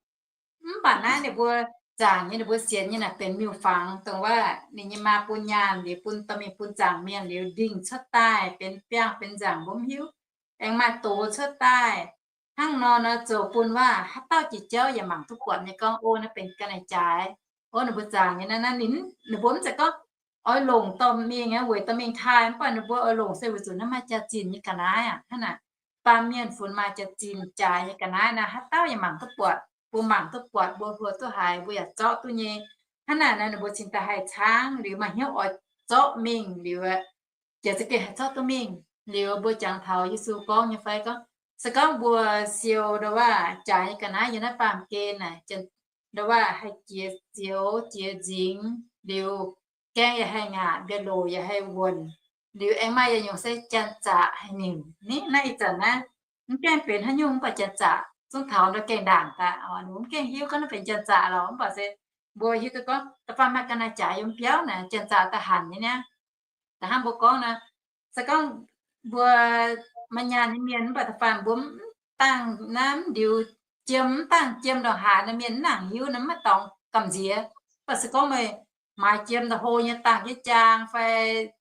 Mv baac naaiv ninh mbuo zaangc nyei, ninh mbuo sienx nyei naaic benx miuc-fangx, dongh wuov ninh nyei maa bun nyaanh liuz bun dorh mingh bun zaangc mienh liuz ndingh cuotv daaih benx biangh benx nzaangc mbuo mv hiuv. Aengx maaih doz cuotv daaih. Hnangv nor nor zoux bun wuov haaix dauh jiex jauv yaac mangc duqv buatc nyei gorngv, o, naaiv benx ga'naaiv-jaaix. O, ninh mbuo zaangc nyei naaiv, naaiv ninh, ninh mbuo mv zeiz gorngv oix longc dorh mingh, weic dorh mingh taaih, mv baac ninh mbuo oix longc se weic zuqc naaiv maaih jaax-zinh nyei ga'naaiv aqv. Hnangv naaic, baamh mienh funx maaih jaax-zinh jaaix nyei ga'naaiv naaiv, haaix dauh yaac mangc duqv buatc. Mbuo mangc duqv buatc, mbuo hluo duqv haiz, mbuo yaac zorqv duqv nyei. Hnangv naaic nor ninh mbuo cingx daaih haih caangv liuz maaih hnyouv oix zorqv mingh liuz, jiex za'gengh haih zorqv duqv mingh. Liuz mbuo jangx taux Yesu gorngv nyei fai gorngv, se gorngv mbuo siou ndau-waac jaaix nyei ga'naaiv yiem naaiv baamh gen naaic, ndau-waac haih jiex zioux jiex nzingx liuz, gaeng yaac haih ngaatc, mbiauz-loc yaac haih wuonc, liuz aengx maaih yietc nyungc se janx-zaqc haih nimc. Ni naaiv ih zanc naaiv mv gaengh benx haaix nyungc, mv baac janx-zaqc zungv taux ndau gaengh ndaangc daaih. Mv gaengh hiuv gorngv naaiv benx janx-zaqc lorqc, mv baac se mbuo hiuv duqv gorngv da'faanh maaih ga'naaiv-jaaix yiem biauv naaic, janx-zaqc daaih hanc nyei niaa. Da'hnangv mbuo gorngv naaic, se gorngv mbuo maaih nyaanh nyei mienh mv baac da'faanh mbuo mv dangh naaiv mv ndiux jiem, mv dangh jiem ndongc haaix nor mienh mv nangc hiuv nor mv maaih dorngx gamh nziex. Mv baac se gorngv meih maaiz jiem ndongc hlo nyei dangh jienv jaang fai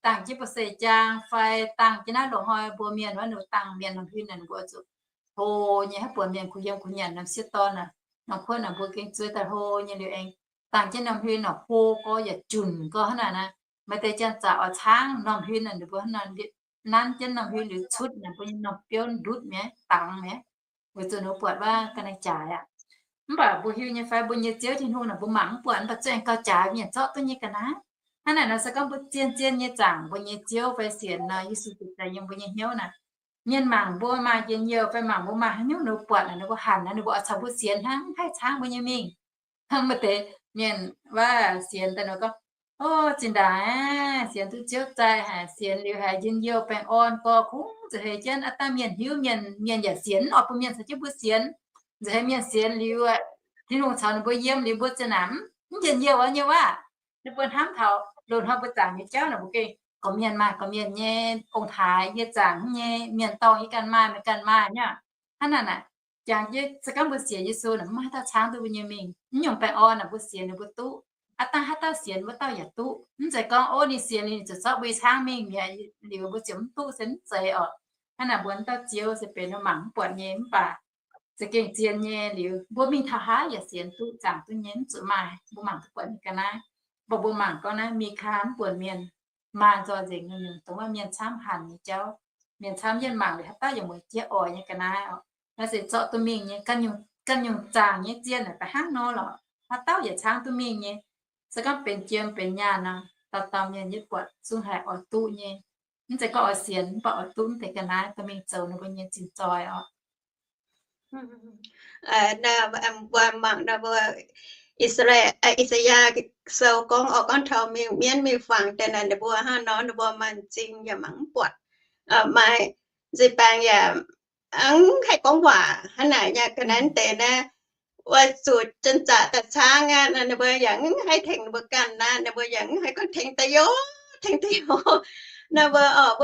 dangh jienv ba'seix jaang fai dangh jienv naaiv loz-hnoi mbuo mienh wuov, ninh dangh mienh norm huin naaic, ninh mbuo zuqc hlo nyei, haaix buonc mienh kuh yiem kuh nyanc norm sieqv dorn naaic, norm kuotv naaic, mbuo gengh zuov daaih hlo nyei liuz aengx dangh jienv norm huin naaic hlo gorx yaac junc gorx hnangv naaic naaic. Maaih deix janx-zaqc oix caangv norm huin naaic, ninh mbuo hnangv naaic nanv jienv norm huin liuz cutv naaic, mbuo nyei norm biouv ndutv mi'aqv, dangx mi'aqv. Weic zuqc ninh buatc wuov ga'naaiv-jaaix aqv. Mv baac mbuo hiuv nyei fai mbuo nyei Ziouv Tin-Hungh naaic mbuo mangc mv buatc, mv baac zuqc aengx gauh jaaix mienh zorqv duqv nyei ga'naaiv. Hnangv naaic nor se gorngv mbuo zien-zien nyei zaangc mbuo nyei Ziouv fai sienx nor Yesu Giduc daaih yiem mbuo nyei hnyouv naaic, mienh mangc mbuo maaih njien-youh fai mangc mbuo maaih haaix nyungc ninh mbuo buatc naaic, ninh mbuo hanc naaic, ninh mbuo oix caux mbuo sienx hnangv, mv haih caangv mbuo nyei mingh. Maaih deix mienh wuov sienx daaih nor gorngv, o, zinh ndaangc aeqv, sienx duqv Ziouv zaih haic, sienx liuz haiz njien-youh baengh orn gorx, kungx zuqc heuc jienv aav dangh mienh hiuv mienh, mienh yaac sienx, oix bun mienh caux jienv mbuo sienx. Zuqc heuc mienh sienx liuz, Tin-Hungh caux ninh mbuo yiem liuz mbuo zinh ndaangc mv njien-youh wuov nyei waac. Ninh mbuo hnamv taux loz-hnoi mbuo zaangc nyei jauv naaic, mbuo gengh gorqv-mienh maaih gorqv-mienh nyei ong-taaix, yie zaangc nyei mienh dorngh, yie ganh maaih, meih ganh maaih nyei. Hnangv naaic naaic, jangx jienv se gorngv mbuo sienx Yesu naaic, mv maaih haaix dauh caangv duqv mbuo nyei mingh. Mv nyungc baengh orn naaic mbuo sienx liuz mbuo duqv. Aav dangh haaix dauh sienx wuov dauh yaac duqv. Mv zeiz gorngv, ov, ninh sienx liuz ninh ziouc zorqv mbuo nyei caangv mingh mi'aqv, liuz mbuo ziouc mv duqv se mv zeiz orqc. Hnangv naaic mbuo dauh Ziouv se benx mbuo mangc mv buatc nyei, mv baac za'gengh zien nyei. Liuz mbuo mingh taux haaix yaac sienx duqv, zaangc duqv nyei, mv zuqc maaih mbuo mangc duqv buatc nyei ga'naaiv. Mv baac mbuo mangc gorngv naaiv Mikaa mv buonc mienh maaih nzoih nzengc nyungc-nyungc, dongh wuov mienh camv hanc nyei jauv. Mienh camv yienv mangc liuz haaix dauh yaac mueiz jiex oix nyei ga'naaiv orqc. Naaiv se zorqv duqv mingh nyei. Ganh nyungc zaangc nyei zien naaic da'faanh hnangv nor lorqc, haaix dauh yaac camv duqv mingh nyei. Se gorngv benx jiem benx nyaanh nor, dauh dauh mienh yie buatc zungv haih oix duqv nyei. Mv zeiz gorngv oix sienx mv baac oix duqv mv deix ga'naaiv dorh mingh zoux ninh mbuo nyei zinh zoih orqc. Mbuo mangc nor, mbuo I^saa^laa, I^saa^yaa Sou gorngv orqc, gorngv taux mingh mienv mingh fangx deix naaic, ninh mbuo hnangv nor ninh mbuo maaih m'zing yaac mangc mv buatc, maaih nziex baengx yaac mv haih gorngv waac hnangv naaic nyei. Ga'naaiv deix naaiv, oix zuqc janx-zaqc daaih caangv aqv, ninh mbuo yaac mv haih tengx ninh mbuo ganh aqv, ninh mbuo yaac mv haih gorngv tengx daaih yoc, tengx daaih yoc. Naaiv mbuo orqc,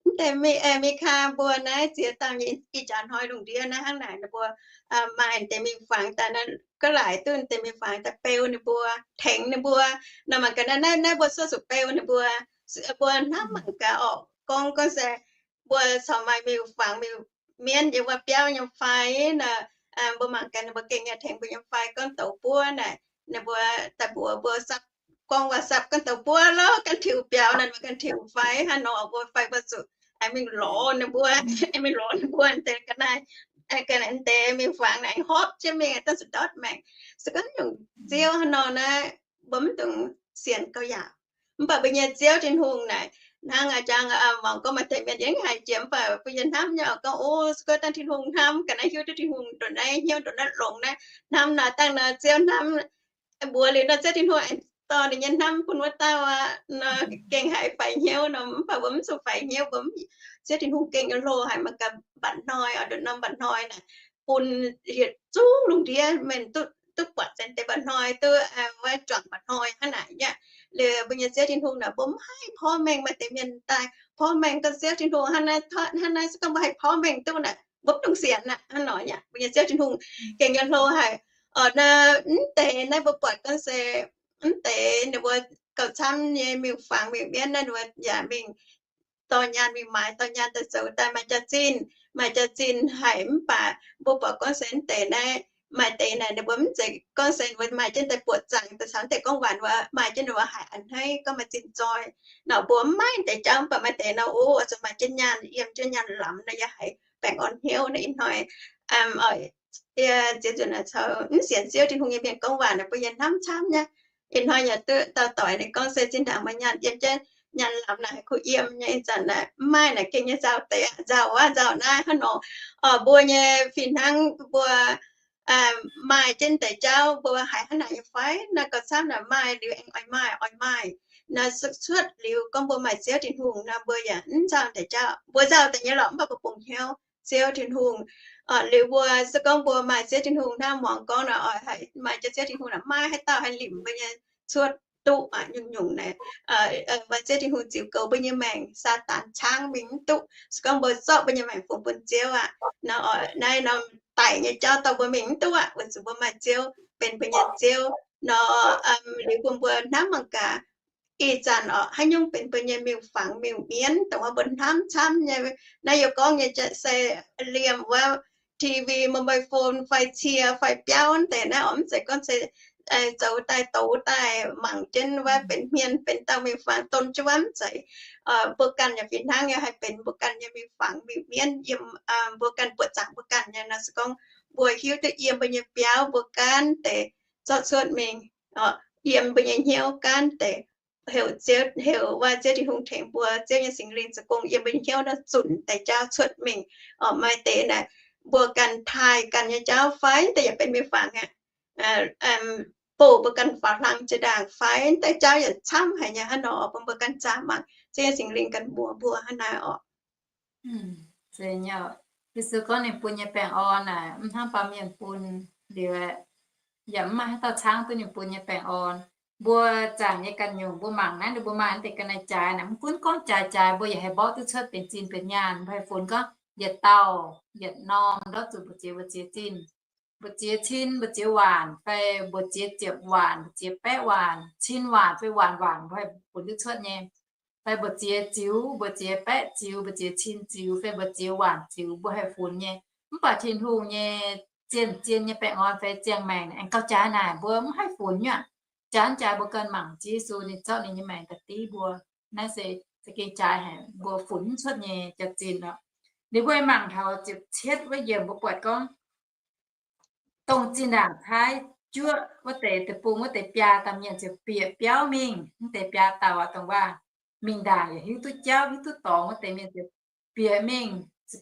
mbuo mv deix Mikaa mbuo naaiv ziex dauh nyei ih jaax hnoi lungh ndiev naaiv hnangv naaic, ninh mbuo maaih deix mingh fangx daaih, naaiv ga'laaic duqv deix mingh fangx daaih beu ninh mbuo, tengx ninh mbuo. Nor mangc gaax naaiv, naaiv mbuo suov zuqc beu ninh mbuo. Mbuo hnamv mangc gaax orqc, gorngv gorngv se mbuo corc maaih mingh fangx mingh mienv yiem wuov biauv nyei fai nor, mbuo mangc gaax ninh mbuo gengh yaac tengx mbuo nyei fai, gorngv douz buov naaic, ninh mbuo daaih mbuox mbuo sapv, gorngv waac sapv, gorngv douz buov lorqc, ganh tiux biaux naaic, mbuo ganh tiux fai hnangv nor, mbuo fai mbuo zuqc aengx mingh lorz ninh mbuo, aengx mingh lorz ninh mbuo deix ga'naaiv, ga'naaiv deix mingh fangx naaic, aengx hopv jienv mingh, dangh zuqc ndortv maengc. Se gorngv nyungc ziouv hnangv nor naaiv, mbuo mv dungx sienx gauh yaac. Mv baac mbuo nyei Ziouv Tin-Hungh naaic, hnangv a'jang muangx gorngv maaih deix mienh yaac mv haiz jiex, mv baac mbuo yie hnamv nyei oc, gorngv, o, se gorngv dangh Tin-Hungh hnamv ga'naaiv, hiuv duqv Tin-Hungh ndongc naaiv hnyouv ndongc naaiv longx naaiv, hnamv nor dangh nor Ziouv hnamv mbuox liuz nor, Ziouv Tin-Hungh aengx dorh ninh nyei hnamv bun wuov dauh aqv nor, gengh haiz faix hnyouv nor. Mv baac mbuo mv zuqc faix hnyouv, mbuo mv, Ziouv Tin-Hungh gengh yaac hlo haic, mangc gaax mba'hnoi oc, ndongc norm mba'hnoi naaic, bun yietc zungv lungh ndiev mienh duqv, duqv buatc zengx deix mba'hnoi, duqv wuov juangc mba'hnoi hnangv naaic aqv. Liuz mbuo nyei Ziouv Tin-Hungh naaic, mbuo mv haih porv mengh maaih deix mienh daaih porv mengh gorngv Ziouv Tin-Hungh hnangv naaiv, hnangv naaiv se gorngv mbuo haih porv mengh duqv naaic, mbuo mv dungx sienx aqv hnangv nor aqv. Mbuo nyei Ziouv Tin-Hungh gengh yaac hlo haic oc. Naaiv mv deix naaiv mbuo buatc gorngv se mv deix ninh mbuo gauh camv nyei mingh fangx mingh mienv naaiv, ninh mbuo yaac mingh dorh nyaanh mingh maaiz, dorh nyaanh daaih zoux daaih maaih jaax-zinh, maaih jaax-zinh haic. Mv baac mbuo buatc gorngv se mv deix naaiv, maaih deix naaic ninh mbuo mv zeiz gorngv se ninh mbuo maaih jienv daaih buoqc zaangc daaih caux mv deix gorngv waac, ninh mbuo maaih jienv ninh mbuo haiz a'hneiv gorngv maaih zinh zoih nor, mbuo mv maaih deix jauv. Mv baac maaih deix nor, o, zuqc maaih jienv nyaanh, yiem jienv nyaanh lamz nor, yaac haiz baengh orn hnyouv naaiv ih hnoi. Ziex nzunc naaic caux mv sienx Ziouv Tin-Hungh nyei mienh gorngv waac naaic, mbuo yaac hnamv camv nyei. Ih hnoi yaac duqv dauh doic ninh gorngv se zinh ndaangc maaih nyaanh yiem jienv nyaanh lamz naaic, haiz kuh yiem nyei. Ih zanc naaic mv maaih naaic, gengh nyei nzauh deix aqv, nzauh aqv, nzauh naaiv hnangv nor. Mbuo nyei fih hnangv mbuo maaih jienv deix jauv, mbuo haiz hnangv naaic nyei fai? Naaiv gauh camv naaic maaih liuz aengx oix maaih, oix maaih. Naaiv cuotv liuz gorngv mbuo maaih Ziouv Tin-Hungh nor, mbuo yaac mv nzauh deix jauv. Mbuo nzauh deix nyei lorqc, mv baac mbuo bungx hnyouv Ziouv Tin-Hungh. Liuz mbuo se gorngv mbuo maaih Ziouv Tin-Hungh hnangv muangx gorngv nor, oix haiz maaih jiex Ziouv Tin-Hungh naaic, maaih haaix dauh haih limc mbuo nyei cuotv duqv aqv. Nyungc-nyungc naaic, maaih Ziouv Tin-Hungh ziux goux mbuo nyei maengc, Saadaan caangv mingh mv duqv. Se gorngv mbuo zorqv mbuo nyei maengc fungx bun Ziouv aqv nor, naaiv norm daic nyei jauv dorh mbuo mingh mv duqv aqv, weic zuqc mbuo maaih Ziouv benx mbuo nyei Ziouv nor. Liuz bun mbuo hnamv mangc gaax, ih zanc oc, haaix nyungc benx mbuo nyei miuc-fangx miuc-mienv, dongh wuov mbuo hnamv camv nyei. Naaiv yie gorngv nyei se liemh wuov T V, mobile phone fai cie fai biauv deix naaiv oc, mv zeiz gorngv se zoux daaih douz daaih mangc jienv wuov benx hmien benx dauh miuc-fangx don jienv wuov, mv zeiz. Mbuo ganh yaac fih hnangv nyei haih benx mbuo ganh nyei miuc-fangx miuc-mienv yiem mbuo ganh buoqc zaangc mbuo ganh nyei nor. Se gorngv mbuo hiuv duqv yiem mbuo nyei biauv mbuo gaanv deix zorqv cuotv mingh, yiem mbuo nyei hnyouv gaanv deix heuc Ziouv, heuc wuov Ziouv Tin-Hungh tengx mbuo, Ziouv nyei Singx Lingh zoux gong yiem mbuo nyei hnyouv nor zunc deix jauv cuotv mingh. Oc, maaih deix naaic mbuo ganh taaih ganh nyei jauv fai deix yaac benx miuc-fangx aqv, bouh mbuo ganh faaux hlang jiex ndaangc fai deix jauv yaac camv haic nyei hnangv nor, bun mbuo ganh zaah mangc Ziouv nyei Singx Lingh ganh mbuox mbuo hnangv naaiv oc. Yesu gorngv ninh bun nyei baengh orn naaic, mv hnangv baamh mienh bun liuz, yaac mv maaih haaix dauh caangv duqv ninh bun nyei baengh orn. Mbuo zaangc nyei ganh nyungc, mbuo mangc naaiv, mbuo maaih deix ga'naaiv-jaaix naaic, mv gunv gorngv jaaix-jaaix, mbuo yaac haih mborqv duqv cuotv benx zinh benx nyaanh. Mbuo haih funx gorngv yietc dauh yietc norm ndortv zuqc mbu'ziex mbu'ziex zinh. mbu'ziex cin, mbu'ziex waanc, fai mbu'ziex ziepc waanc, mbu'ziex baeqv waanc, cin waanc fai waanc waanc, mbuo haih funx duqv cuotv nyei. Fai mbu'ziex ziux, mbu'ziex baeqv ziux, mbu'ziex cin ziux, fai mbu'ziex waanc ziux, mbuo haih funx nyei. Mv baac Tin-Hungh nyei zien-zien nyei baengh orn fai ziangh maengc aengx gauh jaaix naaic mbuo mv haih funx nyei aqv. Jaaix jaaix mbuo ganh mangc Ziouv Yesu ninh zorqv ninh nyei maengc daaih div mbuo. Naaiv se za'gengh jaaix haic, mbuo funx mv cuotv nyei jaax-zinh lorqc. Liuz mbuo mangc taux ziepc cietv wuov yiemc mbuo buatc gorngv, dongh zinh ndaangc caaiv juoqv wuov deix deic-bung wuov deix biaa dauh mienh ziouc bieqc biauv mingh. Mv deix biaa dauh aqv, dongh waac mingh ndaangc yaac hiuv duqv jauv hiuv duqv dorngx wuov deix mienh ziouc bieqc mingh,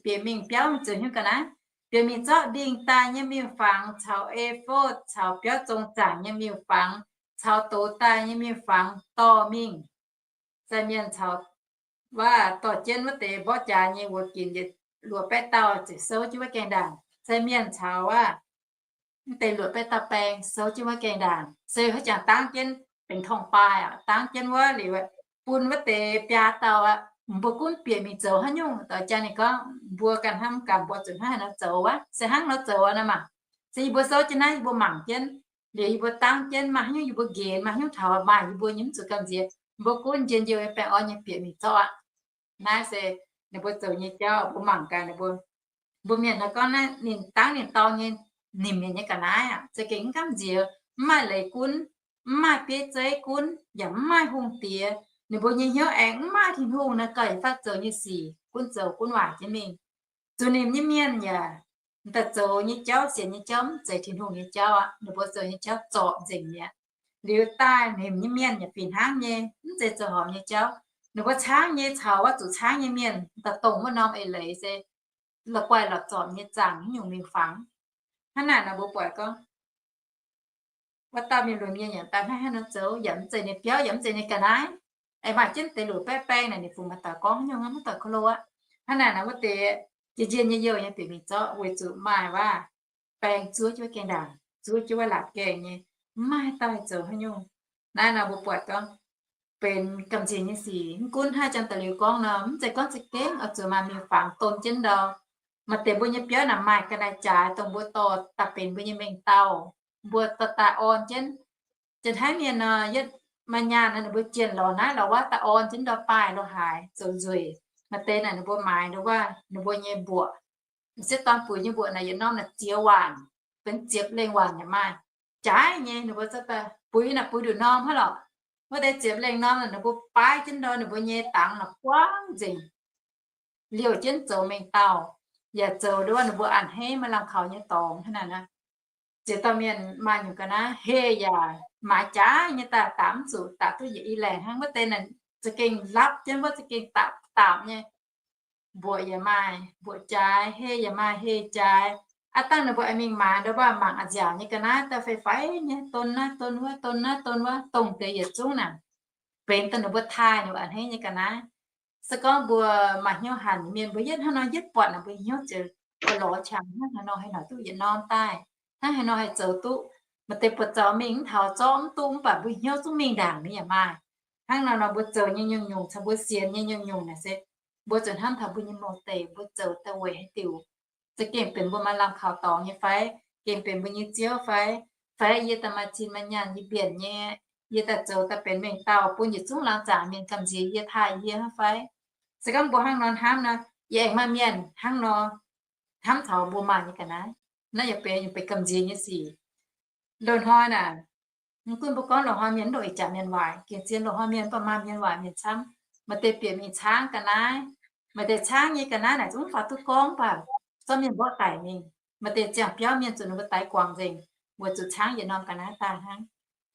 bieqc mingh biauv mingh ziouc hiuv ga'naaiv, bieqc mingh zorqv ndingh daaih nyei miuc-fangx caux e^fo caux biauv zong zaangc nyei miuc-fangx caux doz daaih nyei miuc-fangx dorh mingh. Sai mienh caux waac dorh jienv wuov deix mborqv jaax nyei wuoz ginc yietc luoqc baeqv dauh ziouc souv jienv wuov gaengh ndaangc. Sai mienh caux waac mv deix luoqc baeqv dauh baeng souv jienv wuov gaengh ndaangc. Se haaix jangx dangv jienv benx torngv-baaih aqv, dangv jienv wuov liuz, bun wuov deix biaa dauh aqv, mbuo gunv bieqc mingh zoux haaix nyungc. Doix jaa ninh gorngv, mbuo ganh hnamv gaax mbuo zuqc hnangv haaix nor zoux wuov. Se hnangv nor zoux nor maah. Se yie mbuo souv jienv naaiv, yie mbuo mangc jienv, liuz yie mbuo dangv jienv maaih haaix nyungc yie mbuo nqenx, maaih haaix nyungc taux maaih yie mbuo nyei mv zuqc gamh nziex, mbuo gunv njien-youh nyei baengh orn nyei bieqc mingh zorqv aqv. Naaiv se ninh mbuo zoux nyei jauv, mbuo mangc gaax ninh mbuo. Mbuo mienh nor gorngv naaiv ninh dangv ninh dorng nyei nimc mienh nyei ga'naaiv aqv, za'gengh mv gamh nziex, mv maaih leiz gunv, mv maaih bieiv zeiv gunv, yaac mv maaih hungh diex. Ninh mbuo nyei hnyouv aengx mv maaih Tin-Hungh naaiv gauh yietc faatv zoux nyei sic, gunv zoux gunv waaic jienv mingh. Zuqc nimc nyei mienh yaac daaih zoux nyei jauv, sienx nyei jauv mv zeiz Tin-Hungh nyei jauv aqv. Ninh mbuo zoux nyei jauv zorpc nzengc mi'aqv. Liuz daaih nimc nyei mienh yaac fih hnangv nyei, mv zeiz zoux horpc nyei jauv. Ninh mbuo caangv nyei caux wuov zuqc caangv nyei mienh daaih dongh wuov norm eix leiz se la'guaih la'zorpc nyei zaangc haaix nyungc mingh fangx. Hnangv naaic nor mbuo buatc gorngv, wuov dauh mienh lunx mienh yaac daaih hnangv haaix nor zoux, yaac mv zeiz ninh biauv, yaac mv zeiz ninh ga'naaiv. Aengx maaih jienv deix luoqc baeqv baeng naaic, ninh fungx maaih dauh gorngv haaix nyungc, mv dauh kouv loh aqv. Hnangv naaic nor wuov deix njien-njien nyei youh nyei bieqc mingh zorqv weic zuqc maaih waac baeng zuov jienv wuov gaengh ndaangc, zuov jienv wuov laatc gaengh nyei, mv maaih haaix dauh haih zoux haaix nyungc. Naaiv nor mbuo buatc gorngv benx gamh nziex nyei sic. Mv gunv haaix jangx da'liuz gorngv nor, mv zeiz gorngv za'gengh oix zuqc maaih miuc-fangx don jienv ndau. Maaih deix mbuo nyei biauv naaic maaih ga'naaiv-jaaix dongh mbuo dorh daaih benx mbuo nyei mengh dauh, mbuo dorh daaih orn jienv. Janx-taiv mienh nor, yietv maaih nyaanh nor ninh mbuo jienh lorz naaiv lorz wuov daaih orn jienv ndau baaih lo haaix zoux nzueic. Maaih deix naaic ninh mbuo maaiz ndau wuov ninh mbuo nyei mbuoqc, m'sieqv dorn buix nyei mbuoqc naaic yietc norm naaic ziex waanc, benx ziepc lengh waanc yaac maaih. Jaaix nyei ninh mbuo zorqv daaih buix naaic buix nduqc norm hnangv lorqc. Wuov deix ziepc lengh norm naaic ninh mbuo baaix jienv ndau ninh mbuo nyei dangx naaic buangv nzengc, liouh jienv zoux mengh dauh, yaac zoux ndau wuov ninh mbuo a'hneiv maaih lamh kaux nyei dorngx hnangv naaic nor. Ziex dauh mienh maaih nyungc ga'naaiv heh yaac maaiz jaaix nyei daaih, dapc mv zuqc, dapc duqv yietc i laengc hnangv. Wuov deix naaic za'gengh lapv jienv wuov, za'gengh dapc dapc nyei, mbuoqc yaac maaih mbuoqc jaaix, heh yaac maaih heh jaaix. Aav dangh ninh mbuo aengx mingh maaiz ndau wuov mangc a'nziaauc nyei ga'naaiv daaih fai fai nyei, don naaiv don wuov, don naaiv don wuov, dongh deix yietc zungv naaic benx dongh ninh mbuo taaih ninh mbuo a'hneiv nyei ga'naaiv. Se gorngv mbuo maaih hnyouv hanc mienh, mbuo yietv hnangv nor yietv buatc naaic, mbuo hnyouv ziouc oix lorz qangx hnangv haaix nor haaix nor duqv yietc norm daaih, hnangv haaix nor haih zoux duqv. Maaih deix buatc zaux mingh mv taux, zorqv mv duqv, mv baac mbuo hnyouv zungv mingh ndaangc nyei yaac maaih. Hnangv nor nor mbuo zoux nyei nyungc-nyungc caux mbuo sienx nyei nyungc-nyungc naaic se mbuo zuqc hnamv taux mbuo nyei mouz deic, mbuo zoux daaih weic haaix diuc? Za'gengh benx mbuo maaih lamh kaux dorngx nyei fai? Gengh benx mbuo nyei ziouv fai? Fai yie daaih maaih cin maaih nyaanh, yie mbienc nyei, yie daaih zoux daaih benx mengh dauh bun yietc zungv laangz zaangc mienh gamh nziex yie, taaih yie hnangv fai? Se gorngv mbuo hnangv nor hnamv nor, yie aengx maaih mienh hnangv nor hnamv taux mbuo maaih nyei ga'naaiv. Naaiv yaac benx nyungc benx gamh nziex nyei sic. Loz-hnoi naaic, mv gunv mbuo gorngv loz-hnoi mienh mv ndongc ih jaax mienh waaic, gengh zien loz-hnoi mienh mv baac maaih mienh waaic mienh camv. Maaih deix bieqc mingh caangv ga'naaiv, maaih deix caangv nyei ga'naaiv naaic zungv faaux duqv gorngv, mv baac zorqv mienh mborqv daic mingh. Maaih deix ziangh biauv mienh zuqc ninh mbuo daix guangc nzengc, weic zuqc caangv yietc norm ga'naaiv daaih hnangv.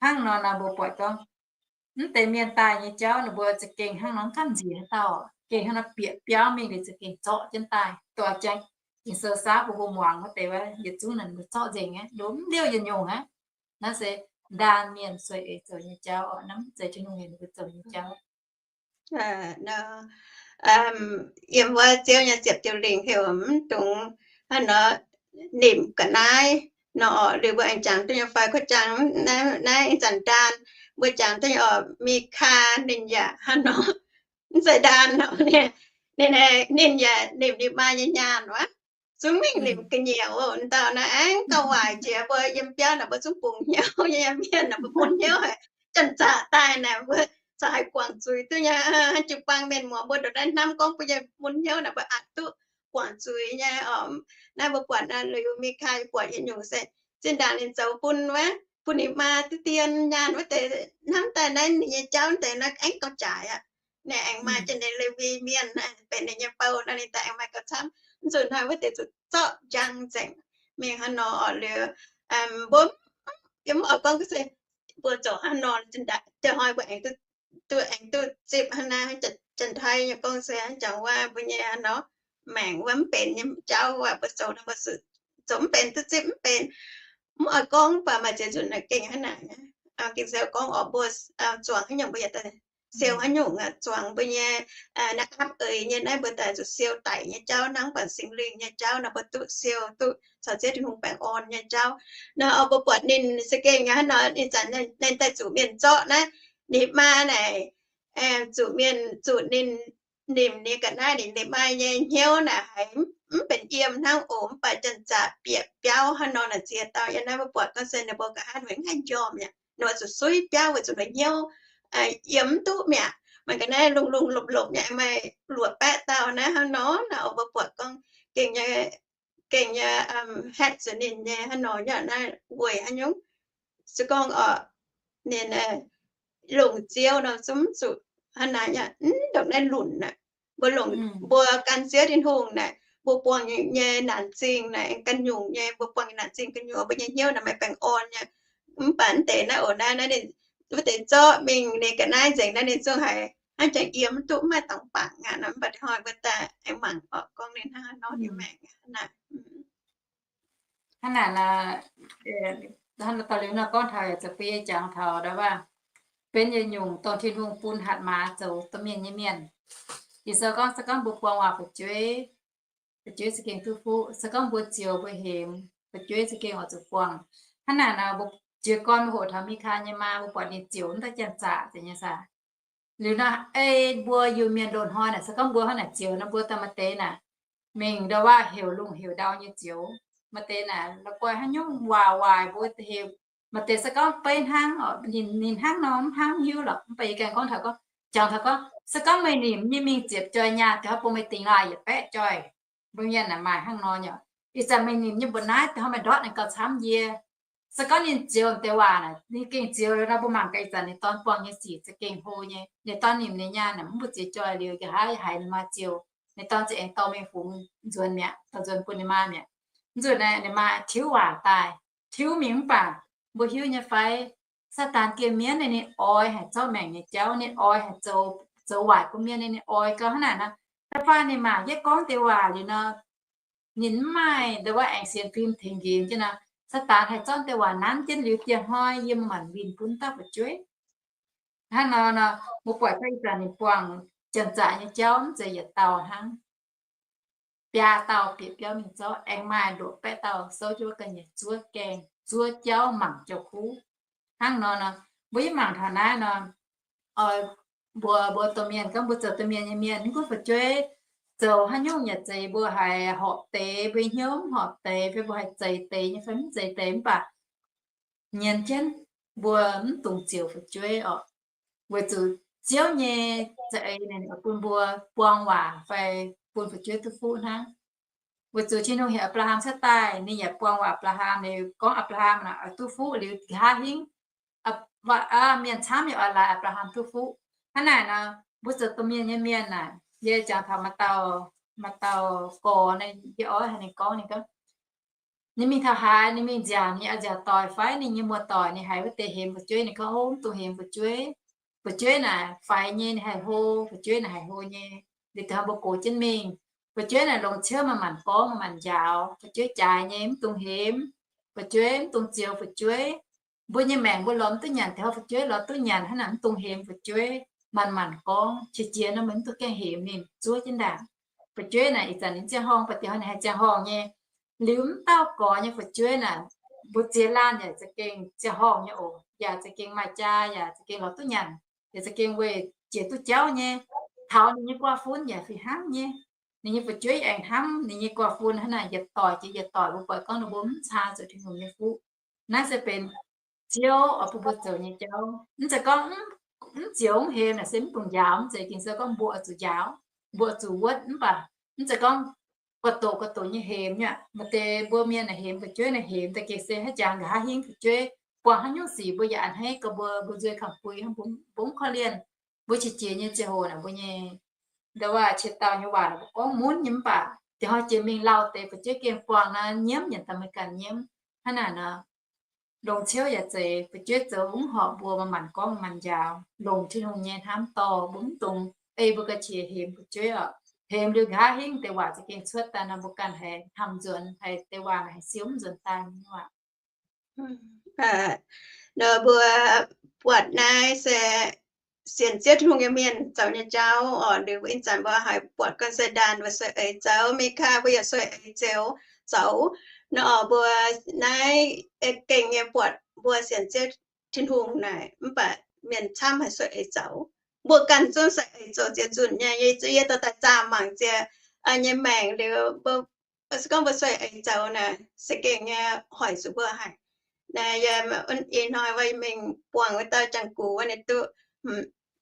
Hnangv nor nor mbuo buatc gorngv, mv deix mienh daaih nyei jauv ninh mbuo za'gengh hnangv nor mv gamh nziex haaix dauh, gengh hnangv nor bieqc biauv mingh liuz za'gengh zorqv jienv daaih. Dorh jang Ging-Sou saauv bun mbuo muangx wuov deix wuov, yietc zungv naaic ninh mbuo zorqv nzengc aqv, nduov mv liouh yietc nyungc aqv. Naaiv se ndaam mienh sueih eix zoux nyei jauv oc, naaiv mv zeiz Tin-Hungh heuc ninh mbuo zoux nyei jauv. Yiem wuov Ziouv nyei ziepc diuh lingc heuc mv dungx hnangv nor nimc ga'naaiv nor oc. Liuz mbuo aengx jangx duqv nyei fai kuv jangx naaiv ih zanc ndaan mbuo jangx duqv nyei oc, Mikaa ninh yaac hnangv nor, mv zeiz ndaan nor, ninh, ninh yaac nimc ninh maa nyei nyaanh wuov. Mv mingh liuz ga'nyiec oc, dauh naaiv aengx gauh waaic jiex mbuo yiem biauv naaic mbuo zungv bungx hnyouv nyei mienh naaic mbuo bun hnyouv haic. Janx-zaqc daaih naaic mbuo corc haih guangc zuiz duqv nyei. Jiu-baang mienh muoz mbuo ndongc naaiv hnamv gorngv mbuo nyei bun hnyouv naaic mbuo aqc duqv guangc zuiz nyei oc. Naaiv mbuo buatc liuz Mikai buatc yietc nyungc se zinh ndaangc ninh zoux bun wuov, bun ninh maa diqv dien nyaanh wuov deix hnamv daaih naaiv ninh nyei jauv deix naaiv aengx gauh jaaix aqv. Ninh aengx maaih jienv ninh Lewi mienh benx ninh nyei bou nor, ninh daaih aengx maaih gauh camv. Nzunc hnoi wuov deix zuqc zorqv njang nzengc mingh hnangv nor oc. Liuz mbuo yiem mv oix gorngv se mbuo zoux hnangv nor, jiex hnoi mbuo aengx duqv, duqv aengx duqv zipv hnangv naaiv. Janx-taiv nyei gorngv se jangx wuov mbuo nyei hnangv nor maengc wuov mv benx nyei jauv wuov, mbuo zoux nor mbuo zoux mv benx, duqv zipv mv benx. Mv oix gorngv, mv baac maaih ziex nzunc naaic gengh hnangv naaic. Gengh se gorngv oc, mbuo zuangx haaix nyungc mbuo yaac daaih siou haaix nyungc, zuangx mbuo nyei naaiv aapv eix nyei naaiv mbuo daaih zuqc siou daic nyei jauv hnangv, mv baac Singx Lingh nyei jauv nor mbuo duqv siou duqv caux Ziouv Tin-Hungh baengh orn nyei jauv. Nor mbuo buatc ninh se gengh hnangv nor, ninh zanc ninh daaih zuqc mienh zorqv naaiv, ninh maa naaic zuqc mienh, zuqc ninh nimc ninh ga'naaiv, ninh, ninh maa nyei hnyouv naaic haiz mv benx yiem hnangv oc. Mv baac janx-zaqc bieqc biauv hnangv nor naaic ziex dauh yiem naaiv mbuo buatc gorngv se ninh mbuo nqa'haav mv haih njormh mi'aqv, ninh zuqc suiv biauv weic zuqc ninh hnyouv yiem mv duqv mi'aqv. Mangc ga'naaiv lungh lungh lomh lomh nyei, maaih luoqc baeqv dauh naaiv hnangv nor naaic oc. Mbuo buatc gorngv gengh nyei, gengh nyei haeqv zuqc ninh nyei hnangv nor yaac naaiv weic haaix nyungc? Se gorngv oc, ninh longc Ziouv nor zungv zuqc hnangv naaic yaac mv ndongc naaiv lunc aqv. Mbuo longc, mbuo gan Ziouv Tin-Hungh naaic, mbuo buangh nyei naanc zingh naaic ganh nyungc nyei, mbuo buangh nyei naanc zingh ganh nyungc, mbuo nyei hnyouv naaic maaih baengh orn nyei. Mv baac mv deix naaiv oc, naaiv, naaiv ninh wuov deix zorqv mingh ninh ga'naaiv nzengc naaiv ninh zungv haiz hnangv jangx yiem mv duqv, mv maaih dorngx bangc aqv nor. Mv baac hnoi mbuo daaih aengx mangc oc, gorngv ninh hnangv haaix nor nyei maengc aqv. Hnangv naaic, hnangv nor daaih liuz nor gorngv taux yaac zoux bun yie jangx taux ndau wuov, benx yietc nyungc dongh Tin-Hungh bun hatc maaz zoux domh mienh nyei mienh. Ih sou gorngv se gorngv mbuo buang waac fu'jueiv, fu'jueiv za'gengh duqv fuqv. Se gorngv mbuo zioux mbuo hemx, fu'jueiv za'gengh oix zuqc buangh. Hnangv naaic nor mbuo jiez gorn mbuo hoqc taux Mikaa nyei maa, mbuo buatc ninh zioux mv daaih janx-zaqc nyei saah. Liuz nor ei mbuo Iu-Mienh loz-hnoi naaic se gorngv mbuo hnangv naaic zioux nor mbuo daaih maaih deix naaic mingh ndau wuov heuc lungh heuc ndau nyei zioux. Maaih deix naaic la'guaih haaix nyungc waac waaic mbuo heuc, maaih deix se gorngv beiv hnangv, ninh hnangv nor mv hnangv hiuv lorqc. Mv baac yie ganh gorngv taux gorngv, jangx taux gorngv se gorngv meih nimc nyei mingh ziepc joih nyaanh deix hnoi bun meih dingx laaih yietc baeqv joih. Mbuo mienh naaic maaih hnangv nor nyei. Ih zanc meih nimc nyei mbuoqc naaiv deix hnoi meih ndortv ninh gauh camv yie. Se gorngv ninh zioux deix waac naaic, ninh gengh zioux liuz nor mbuo mangc gaax ih zanc ninh dorn buangh nyei sic za'gengh hlo nyei. Ninh dorn nimc ninh nyaanh naaic mv mbuo ziex joih liuz nqa'haav haiz ninh maa zioux, ninh dorn za'gengh dorh mingh fungx nzuonx mi'aqv, dorh nzuonx bun ninh maa mi'aqv. Nzunc naaic ninh maa tiuv waac daaih, tiuv mingh mv baac mbuo hiuv nyei fai, Saadaan gengh mienv ninh, ninh oix haic zorqv maengc nyei jauv, ninh oix haic zoux, zoux waaic bun mienh, ninh, ninh oix gau hnangv naaic nor. Da'faanh ninh mangc jienv gorngv deix waac liuz nor, ninh mv maaih ndau wuov aengx sienx fim tengx nqemh jienv nor, Saadaan haih zorqv deix waac nanv jienv liuz dieh hnoi yiem maanc winh bun dauh fu'jueiv. Hnangv nor nor, mbuo buatc gorngv ih zanc ninh buangh janx-zaqc nyei jauv mv zeiz yietc dauh hnangv. Biaa dauh bieqc biauv mingh zorqv, aengx maaih luoqc baeqv dauh souv jienv wuov ga'nyiec zuov gaengh, zuov jauv mangc jauv-kuv. Hnangv nor nor, mbuo yie mangc taux naaiv nor, mbuo, mbuo domh mienh gorngv mbuo zoux domh mienh nyei mienh, mv gunv fu'jueiv zoux haaix nyungc yaac zeiz, mbuo haiz horpc deix, mbuo hnyouv mv horpc deix, fai mbuo haiz zeiz deix nyei fai mv zeiz deix mv baac nyienz jienv mbuo mv dungx zioux fu'jueiv oc. Weic zuqc Ziouv nyei za'eix ninh bun mbuo buang waac fai bun fu'jueiv duqv fuqv hnangv. Weic zuqc Tin-Hungh heuc Apc^laa^ham cuotv daaih, ninh yaac buang waac Apc^laa^ham, ninh gorngv Apc^laa^ham oix duqv fuqv liuz nqa'haav hingv mienh camv yaac oix laaix Apc^laa^ham duqv fuqv. Hnangv naaic nor, mbuo zoux domh mienh nyei mienh naaic, yie jangx taux maaih dauh, maaih dauh gorx, yie oix haiz ninh gorngv, ninh gorngv ninh mingh taux haaix, ninh mingh nziaauc, ninh oix nziaauc doic fai ninh nyei muoz-doic, ninh haiz wuov deix hemx fu'jueiv, ninh gorngv, Ov, mv dungx hemx fu'jueiv. Fu'jueiv naaic faix nyei, ninh haih hlo, fu'jueiv naaic haih hlo nyei. Liuz da'haav mbuo gox jienv mingh, fu'jueiv naaic longc ciouv manc-manc gorngv, manc-manc njaaux. Fu'jueiv jaaix nyei, mv dungx hemx. Fu'jueiv mv dungx zioux fu'jueiv. Mbuo nyei maengc mbuo lorz mv duqv nyanc, da'haav fu'jueiv lorz duqv nyanc hnangv naaic, mv dungx hemx fu'jueiv, manc-manc gorngv, qiex jiez nor meih mv dungx gaengh hemx ninh, zuov jienv ndaangc. Fu'jueiv naaic ih zanc ninh ziangh horngh, baac da'haav ninh haih ziangh horngh nyei. Liuz mv dauh gorx nyei fu'jueiv naaic, mbuo ziex laanh yaac za'gengh ziangh horngh nyei oc, yaac za'gengh maaih jaa, yaac za'gengh lorz duqv nyanc, yaac za'gengh weih jiex duqv jauv nyei. Taux ninh nyei guaa fun yaac fih hnangv nyei. Ninh nyei fu'jueiv aengx hnamv ninh nyei guaax fun hnangv naaic, yietc doic jiex yietc doic mbuo buatc gorngv ninh mbuo mv caa zuqc Tin-Hungh nyei fuqv. Naaiv se benx Ziouv oix bun mbuo zoux nyei jauv. Mv zeiz gorngv, mv zioux mv hemx naaic se mv dungx njaaux. Mv zeiz, Ging-Sou gorngv mbuo oix zuqc njaaux, mbuo oix zuqc wuotv. Mv baac mv zeiz gorngv guax doqc guax doqc nyei hemx nyei. Maaih deix mbuo mienh naaic hemx, fu'jueiv naaic hemx, da'gengh se haaix jangx nqa'haav hingv fu'jueiv buangh haaix nyungc sic mbuo yaac a'hneiv gauh mbuo, mbuo nzuih kangx bui hnangv, mbuo mv korv-lienh. Mbuo qiex jiez nyei ziangh hoc naaic, mbuo nyei, nda waac qiex dauh nyei waac naaic mbuo gorngv munv nyei, mv baac da'hoi jiex mingh lauh deix fu'jueiv gengh buangh naaiv nyiemv nyanc daaih meih ganh nyiemv. Hnangv naaic nor, longc ciouv yaac zeiz, fu'jueiv zoux mv horpc mbuo, manc-manc gorngv manc njaaux, longc Tin-Hungh nyei hnamv dorh. Mbuo mv dungx ei mbuo ga'qiex hemx fu'jueiv oc. Hemx liuz nqa'haav hingv deix waac za'gengh cuotv daaih nor, mbuo ganh haiz hnamv nzuonx, haaix deix waac naaic haiz siou mv nzuonx daaih nyei waac. Mbuo buatc naaiv se sienx Ziouv Tin-Hungh nyei mienh zoux nyei jauv oc. Liuz ih zanc mbuo haiz buatc gorngv se Ndan mbuo sueih eix zoux, Mikaa mbuo yaac sueih eix zoux, zoux nor oc. Mbuo naaiv gengh nyei buatc mbuo sienx Ziouv Tin-Hungh naaic, mv baac mienh camv haiz sueih eix zoux. Mbuo ganh zungv sueih eix zoux ziex nzunc nyei. Yie, yie dorh daaih zaah mangc ziex nyei maengc liuz, mbuo se gorngv mbuo sueih eix zoux naaic, se gengh nyei hoic zuqc mbuo haic. Naaiv yie ih hnoi wuov mingh buangh wuov dauh jangx-gux wuov, ninh duqv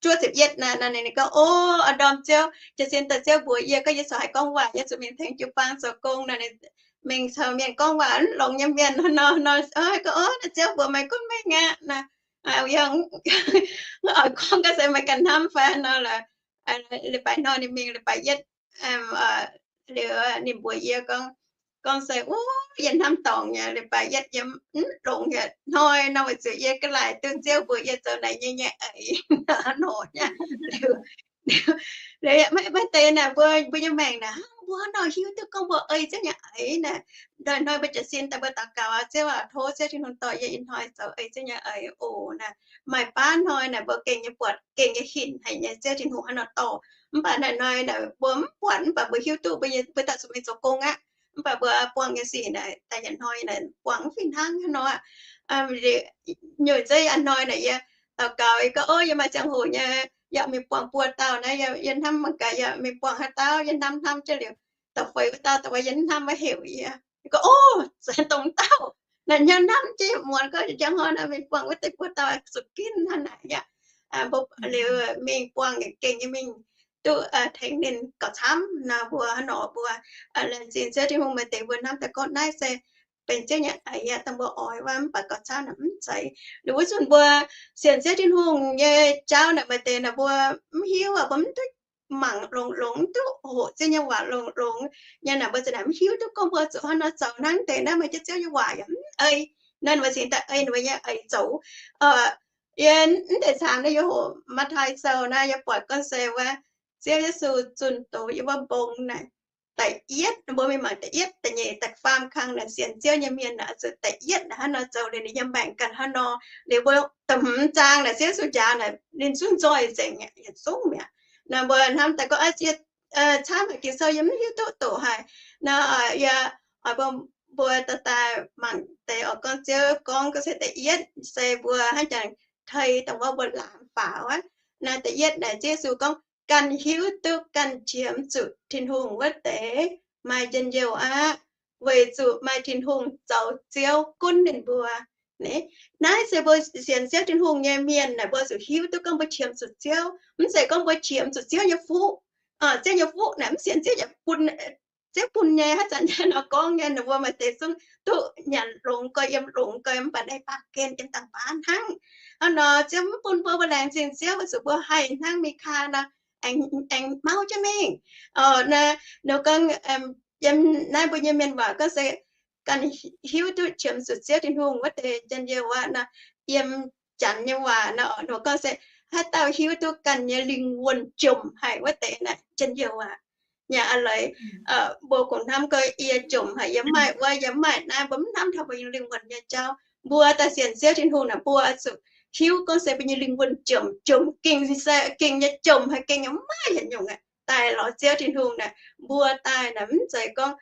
juov ziepc yietv naaic, ninh gorngv, O, a'ndorm Ziouv, jiez sin daaih Ziouv mbuox yie gorngv yie corc haih gorngv waac, yie zuqc mingh tengx jiu-baang zoux gong naaic. Mingh caux mienh gorngv waac mv longx nyei mienh nor, nor, gorngv, O, naaiv Ziouv mbuox meih gunv mengh aqv naaic. Yie oix gorngv gaax se meih ganh hnamv fai nor laaix. Leiz-baaix hnoi ninh mingh leiz-baaix yietv liuz ninh mbuox yie gorngv, gorngv se, Wuov, yie hnamv dorngc nyei, leiz-baaix yietv yie mv longx yietc hnoi nor, weic zuqc yie ga'laaic duqv Ziouv mbuox yie zoux naaic nyei, nyei eix nor nyei. Liuz, liuz maiv deix naaic mbuo, mbuo nyei maengc naaic, hnangv mbuo hnangv nor hiuv duqv gorngv mbuo ei Ziouv nyei eix naaic. Ndaaih hnoi mbuo jiez sin daaih mbuo daux gaux, Ziouv aac, tov Ziouv Tin-Hungh dorh yie ih hnoi zoux ei Ziouv nyei eix oc naaic. Maaih baav hnoi naaic mbuo gengh nyei buatc, gengh nyei hinc haic nyei Ziouv Tin-Hungh hnangv nor dorh. Mv baac naaic hnoi naaic mbuo mv buatc, mv baac mbuo hiuv duqv mbuo, mbuo daaih zuqc mingh zoux gong aqv. Mv baac mbuo buangh nyei sic naaic, daaih yietc hnoi naaic buangh mv fih hnangv hnangv nor aqv. Nyutc zeiv a'hnoi naaic yie daux gaux, yie gorngv, O, yie maaih ziangh hoc nyei yaac mingh buangh buo dauh naaiv, yie hnamv mangc gaax yaac mingh buangh haaix dauh, yie hnamv hnamv jienv liuz, da'feix wuov dauh, da'feix yie hnamv maiv heuc yie. Yie gorngv, O, se dongh dauh naaic, yie hnamv jienv muonz gorngv yie njang hnoi naaic mingh buangh wuov deix buo dauh zuqc ginv hnangv naaic aqv. Liuz mingh buangh gengh nyei mingh duqv tengx ninh gauh camv nor. Mbuo hnangv nor mbuo laengz zingh Ziouv Tin-Hungh, maaih deix mbuo hnamv daaih gorngv naaiv se benx Ziouv nyei eix aqv, dongh mbuo oix wuov, mv baac gauh camv naaic mv zeiz. Liuz wuov nzunc mbuo sienx Ziouv Tin-Hungh nyei jauv naaic, maaih deix naaic mbuo mv hiuv, mbuo mv duqv mangc longx, longx mv duqv hoqc Ziouv nyei waac longx, longx nyei naaic, mbuo za'naaic mv hiuv duqv gorngv mbuo zuqc hnangv nor zoux hnangv. Deix naaiv maaih Ziouv nyei waac yaac mv ei, naaiv mbuo cingx daaih ei ninh mbuo nyei eix zoux. Yie mv deix caangx naaiv yie hoqc Matv^taai Sou naaiv, yie buatc gorngv se wuov Ziouv Yesu zunh doz yiem wuov mbong naaic, da'yietv, mbuo mingh mangc da'yietv, da'nyeic, da'faam kang naaic, sienx Ziouv nyei mienh naaic zuqc da'yietv naaic hnangv nor zoux liuz ninh nyei maengc ganh hnangv nor. Liuz mbuo da'hmz zaang naaic Ziouv Yesu njaaux naaic ninh zungv nzoih nzengc, yietc zungv mi'aqv. Naaic mbuo hnamv daaih gorngv, Aa, yie camv haic, Ging-Sou yie mv hiuv duqv doqc haic. Naaiv yie oix bun mbuo daaih daaih mangc deix oix gorngv Ziouv gorngv, gorngv se da'yietv se mbuo hnangv jangx tei dongh wuov mbuo laamz faaux aqv. Naaiv da'yietv naaic Ziouv Yesu gorngv, Ganh hiuv duqv ganh qiemx zuqc Tin-Hungh wuov deix maaih njien-youh aqv, weic zuqc maaih Tin-Hungh zoux Ziouv gunv ninh mbuo. Naaiv se mbuo sienx Ziouv Tin-Hungh nyei mienh naaic, mbuo zuqc hiuv duqv gorngv mbuo qiemx zuqc Ziouv. Mv zeiz gorngv mbuo qiemx zuqc Ziouv nyei fuqv. Ziouv nyei fuqv naaic mv sienx Ziouv, Ziouv bun nyei. Haaix zanc nyei nor gorngv nyei, ninh mbuo maaih deix zungv duqv nyanc longx gau, yiem longx gau, mv baac naaiv baamh gen yiem dangh baav hnangv. Hnangv nor Ziouv mv bun mbuo, mbuo laengz zingh Ziouv weic zuqc mbuo haih hnangv Mikaa nor, aengx, aengx mauv jienv mingh. Nor gorngv yiem naaiv mbuo nyei mienh waac gorngv se ganh hiuv duqv qiemx zuqc Ziouv Tin-Hungh wuov deix njien-youh aqv nor. Yiem Janx nyei waac nor, nor gorngv se haaix dauh hiuv duqv ganh nyei lingh wuonh jomc haic wuov deix naaic njien-youh aqv. Yaac a'leiz mbuo kungx hnamv gorngv yie jomc haic, yie maaih wuov, yie maaih naaiv, mbuo mv hnamv taux mbuo nyei lingh wuonh nyei jauv. Mbuo daaih sienx Ziouv Tin-Hungh naaic, mbuo zuqc hiuv gorngv se mbuo nyei lingh wuonh jomc, jomc gengh se gengh nyei jomc haic, gengh nyei mv maaih yietc nyungc aqv. Daaih lorz Ziouv Tin-Hungh naaic, mbuo daaih naaic mv zeiz gorngv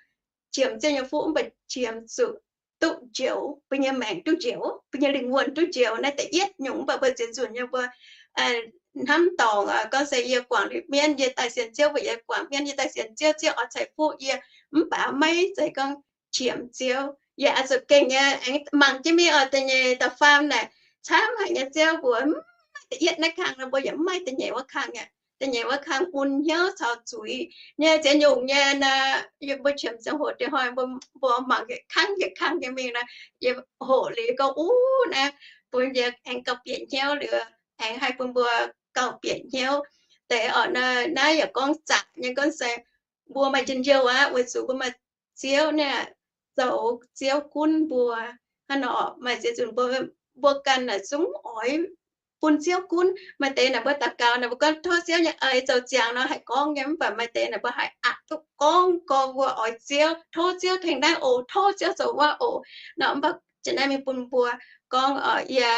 qiemx Ziouv nyei fuqv mv baac qiemx zuqc duqv njoux, mbuo nyei maengc duqv njoux, mbuo nyei lingh wuonh duqv njoux. Naaiv da'yietv nyungc. Mv baac mbuo ziex nzunc nyei mbuo hnamv dorngc, gorngv se yie guangc liuz mienv, yie daaih sienx Ziouv mbuo, yie guangc mienv, yie daaih sienx Ziouv, Ziouv oix ceix fuqv yie, mv baac maiv zeiz gorngv qiemx Ziouv. Yie oix zuqc gengh nyei aengx mangc jienv mingh oc, da'nyeic da'faam naaic camv haic nyei. Ziouv mbuox mv maaih da'yietv naaiv kang nor, mbuo yaac mv maaih da'nyeic wuov kang aqv. Da'nyeic wuov kang bun hnyouv caux zuiz nyei ziex nyungc nyei nor, yie mbuo qiemx ziangh hoc diex hnoi mbuo mangc yietc kangv yietc kangv nyei mingh nor, yie hoqc liuz gorngv uv naaiv, bun yie aengx gauh bieqc hnyouv liuz, aengx haih bun mbuo gauh bieqc hnyouv deix oc. Naaiv yaac gorngv zaqc nyei, gorngv se mbuo maaih njien-youh aqv, weic zuqc mbuo maaih Ziouv naaic zoux Ziouv gunv mbuo. Hnangv nor maaih ziex nzunc mbuo, mbuo ganh naaic zungv oix bun Ziouv gunv. Maaih deix naaic mbuo daux gaux naaic mbuo gorngv tov Ziouv nyei eix zoux ziangx nor haih gorngv nyei, mv baac maaih deix naaic mbuo haih aqc duqv gorngv gorx mbuo oix Ziouv, tov Ziouv tengx naaiv oc, tov Ziouv zoux wuov oc nor. Mv baac jiex naaiv mingh bun mbuo gorngv, yie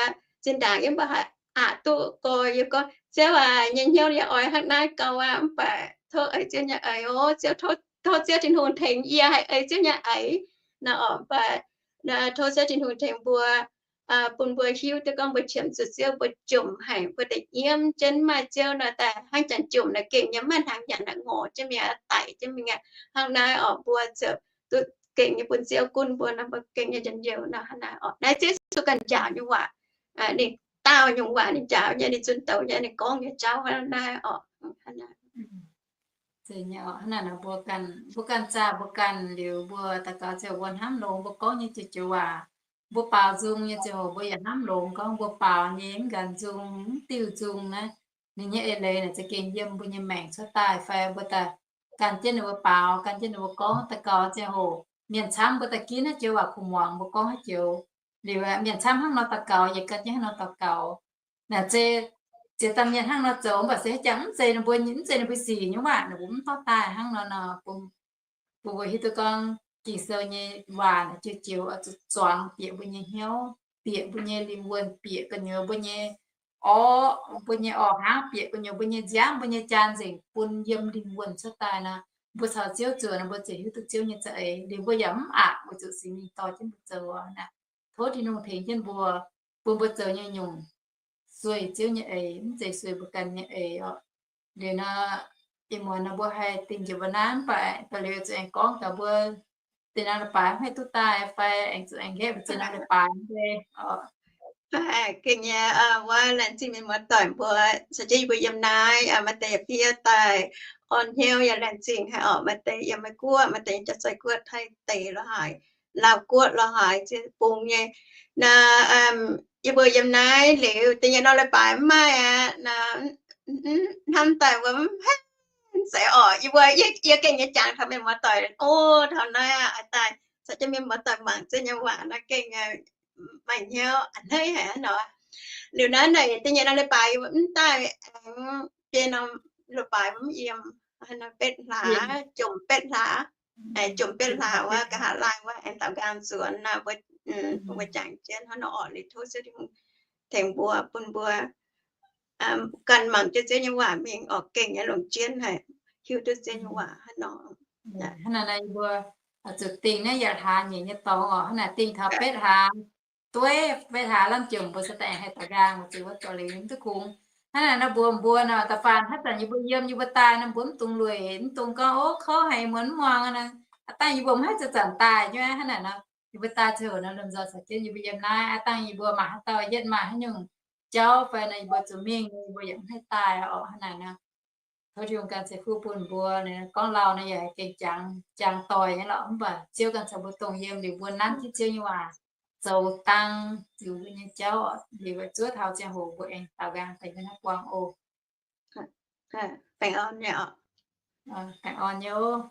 zinh ndaangc yie mv baac haih aqc duqv gorx, yie gorngv, Ziouv aac, nyei hnyouv yie oix hnangv naaiv gauh aqv, mv baac tov eix Ziouv nyei eix oc. Ziouv, tov Ziouv Tin-Hungh tengx yie haih eix Ziouv nyei eix nor. Mv baac tov Ziouv Tin-Hungh tengx mbuo, bun mbuo hiuv duqv gorngv mbuo qiemx zuqc Ziouv, mbuo jomc haic, mbuo deix nyiemv jienv maaih Ziouv nor daaih hnangv janx jomc naaic gengh nyei, maaih hnaangx nyanc naaic ngorc jienv mingh, daic jienv mingh aqv. Hnangv naaiv oc, mbuo ziouc duqv gengh nyei bun Ziouv gunv mbuo nor, mbuo gengh nyei njien-youh nor. Hnangv naaiv oc, naaiv Ziouv Yesu ganh njaaux nyei waac, ninh daauh nyungc waac ninh njaaux nyei, ninh zunh douz nyei, ninh gorngv nyei jauv hnangv naaiv oc. Hnangv naaiv, mbuo ganh zaah mbuo ganh liuz, mbuo daux gaux ziouc mbuo hnamv longx, mbuo gorngv nyei joux joux waac, mbuo baaux nzung nyei ziangh hoc mbuo yaac hnamv longx gorngv mbuo baaux nyei mv nqanx nzung, mv diuh nzung naaiv, ninh nyei eix leiz naaic za'gengh yiem mbuo nyei maengc cuotv daaih fai mbuo daaih gan jienv ninh mbuo baaux, gan jienv ninh mbuo gorngv. Daux gaux ziangh hoc mienh camv mbuo daaih ginv haaix joux waac kuv muangx mbuo gorngv haaix joux. Liuz mienh camv hnangv nor daux gaux, yie gan jienv hnangv nor daux gaux. Naaic se ziex dauh mienh hnangv nor zoux, mv baac se haaix jangx mv zeiz ninh mbuo, mv zeiz ninh mbuo sic nyei waac, ninh mbuo mv dorh daaih hnangv nor nor, bun mbuo hiuv duqv gorngv Ging-Sou nyei waac naaic joux joux oix zuqc zuangx bieqc mbuo nyei hnyouv, bieqc mbuo nyei lingh wuonh, bieqc gu'nyuoz mbuo nyei orv, mbuo nyei orv hnangv, bieqc gu'nyuoz mbuo nyei nziaamv, mbuo nyei jaa nzengc, bun yiem lingh wuonh cuotv daaih nor, mbuo caux Ziouv zuonx nor, mbuo ziouc hiuv duqv Ziouv nyei za'eix. Liuz mbuo yaac mv aqc, weic zuqc Singx Lingh dorh jienv mbuo zoux naaic, tov Tin-Hungh tengx jienv mbuo, bun mbuo zoux nyei nyungc sueih Ziouv nyei eix, mv zeiz sueih mbuo ganh nyei eix oc. Liuz nor, ih muonz nor mbuo haih dingh njiec mbuo naaiv, mv baac da'liuz zuqc aengx gorngv gaax mbuo zinh nor leiz-baaix mv haih duqv daaih fai aengx zuqc aengx nqaeqv mbuo zinh nor leiz-baaix mv bei oc. Gengh nyei, wuov laengz zingh mienh muoz-doic mbuo caux jienv yie mbuo yiem naaiv, maaih deix yaac fiev daaih orn hnyouv yaac laengz zingh haic oc. Maaih deix yiem Meiv Guoqv, maaih deix yiem Jaav-Zei Guoqv, Taiv deic lo haaix, Laauv Guoqv lo haaix, ziex bung nyei. Naaiv, yie mbuo yiem naaiv liuz da'nyeic norm leiz-baaix mv maaih aqv. Naaiv hnamv daaih mbuo mv zeiz oc. Yie mbuo, yie gengh nyei jangx taux mienh muoz-doic, o, taux naaiv aqv, daaih caux jienv mienh muoz-doic mangc Ziouv nyei waac naaiv gengh maaih hnyouv a'hneiv haic hnangv nor. Liuz naaiv naaic da'nyeic norm leiz-baaix yie mbuo mv daaih aengx biei norm leiz-baaix mv yiem, betv hlaax, jomc betv hlaax, jomc betv hlaax wuov, nqa'haav laai wuov aengx daaux nqaang nzuonx naaiv, mbuo jangx jienv hnangv nor orqc. Liuz tov Ziouv Tin-Hungh tengx mbuo, bun mbuo ganh mangc jienv Ziouv nyei waac mingh orqc, gengh nyei longc jienv haic, hiuv duqv Ziouv nyei waac hnangv nor. Hnangv naaiv yie mbuo zuqc dingh naaiv yietc hlaax nyeic nyei dorngx oc. Hnangv naaic dingh taux betv hlaax, dueiv betv hlaax lamh jomc mbuo se daaih haih daaux nqaang, mbuo ziouc wuov dorh liuz mv duqv kungx. Hnangv naaic nor mbuox mbuo nor, da'faanh haaix zanc yie mbuo yiem yie mbuo daaih nor mbuo mv dungx lueic, mv dungx gorngv, o, kouv haic, muonz mv muangx aqv. Aa dangh yie mbuo mv haih zanc-zanc daaih nyei hnangv naaic nor. Yie mbuo daaih ziouc nor lomh nzoih caux jienv yie mbuo yiem naaiv. Aa dangh yie mbuo mangc haaix dauh yietv maaih haaix nyungc jauv fai nor yie mbuo zuqc mingh, yie mbuo yaac mv haih daaih orqc. Hnangv naaic nor, tov Tin-Hungh ganh ceix fuqv bun mbuo. Gorngv lauh nor yaac haih gengh jangx, jangx doic nyei lorqc, mv baac Ziouv ganh caux mbuo dongh yiem liuz mbuo nanv jienv Ziouv nyei waac zoux dang ziux mbuo nyei jauv oc. Liuz zuov taux ziangh hoc mbuo aengx daaux nqaang daaih yiem naaiv buangh oc. Baengh orn nyei oc. Baengh orn nyei oc.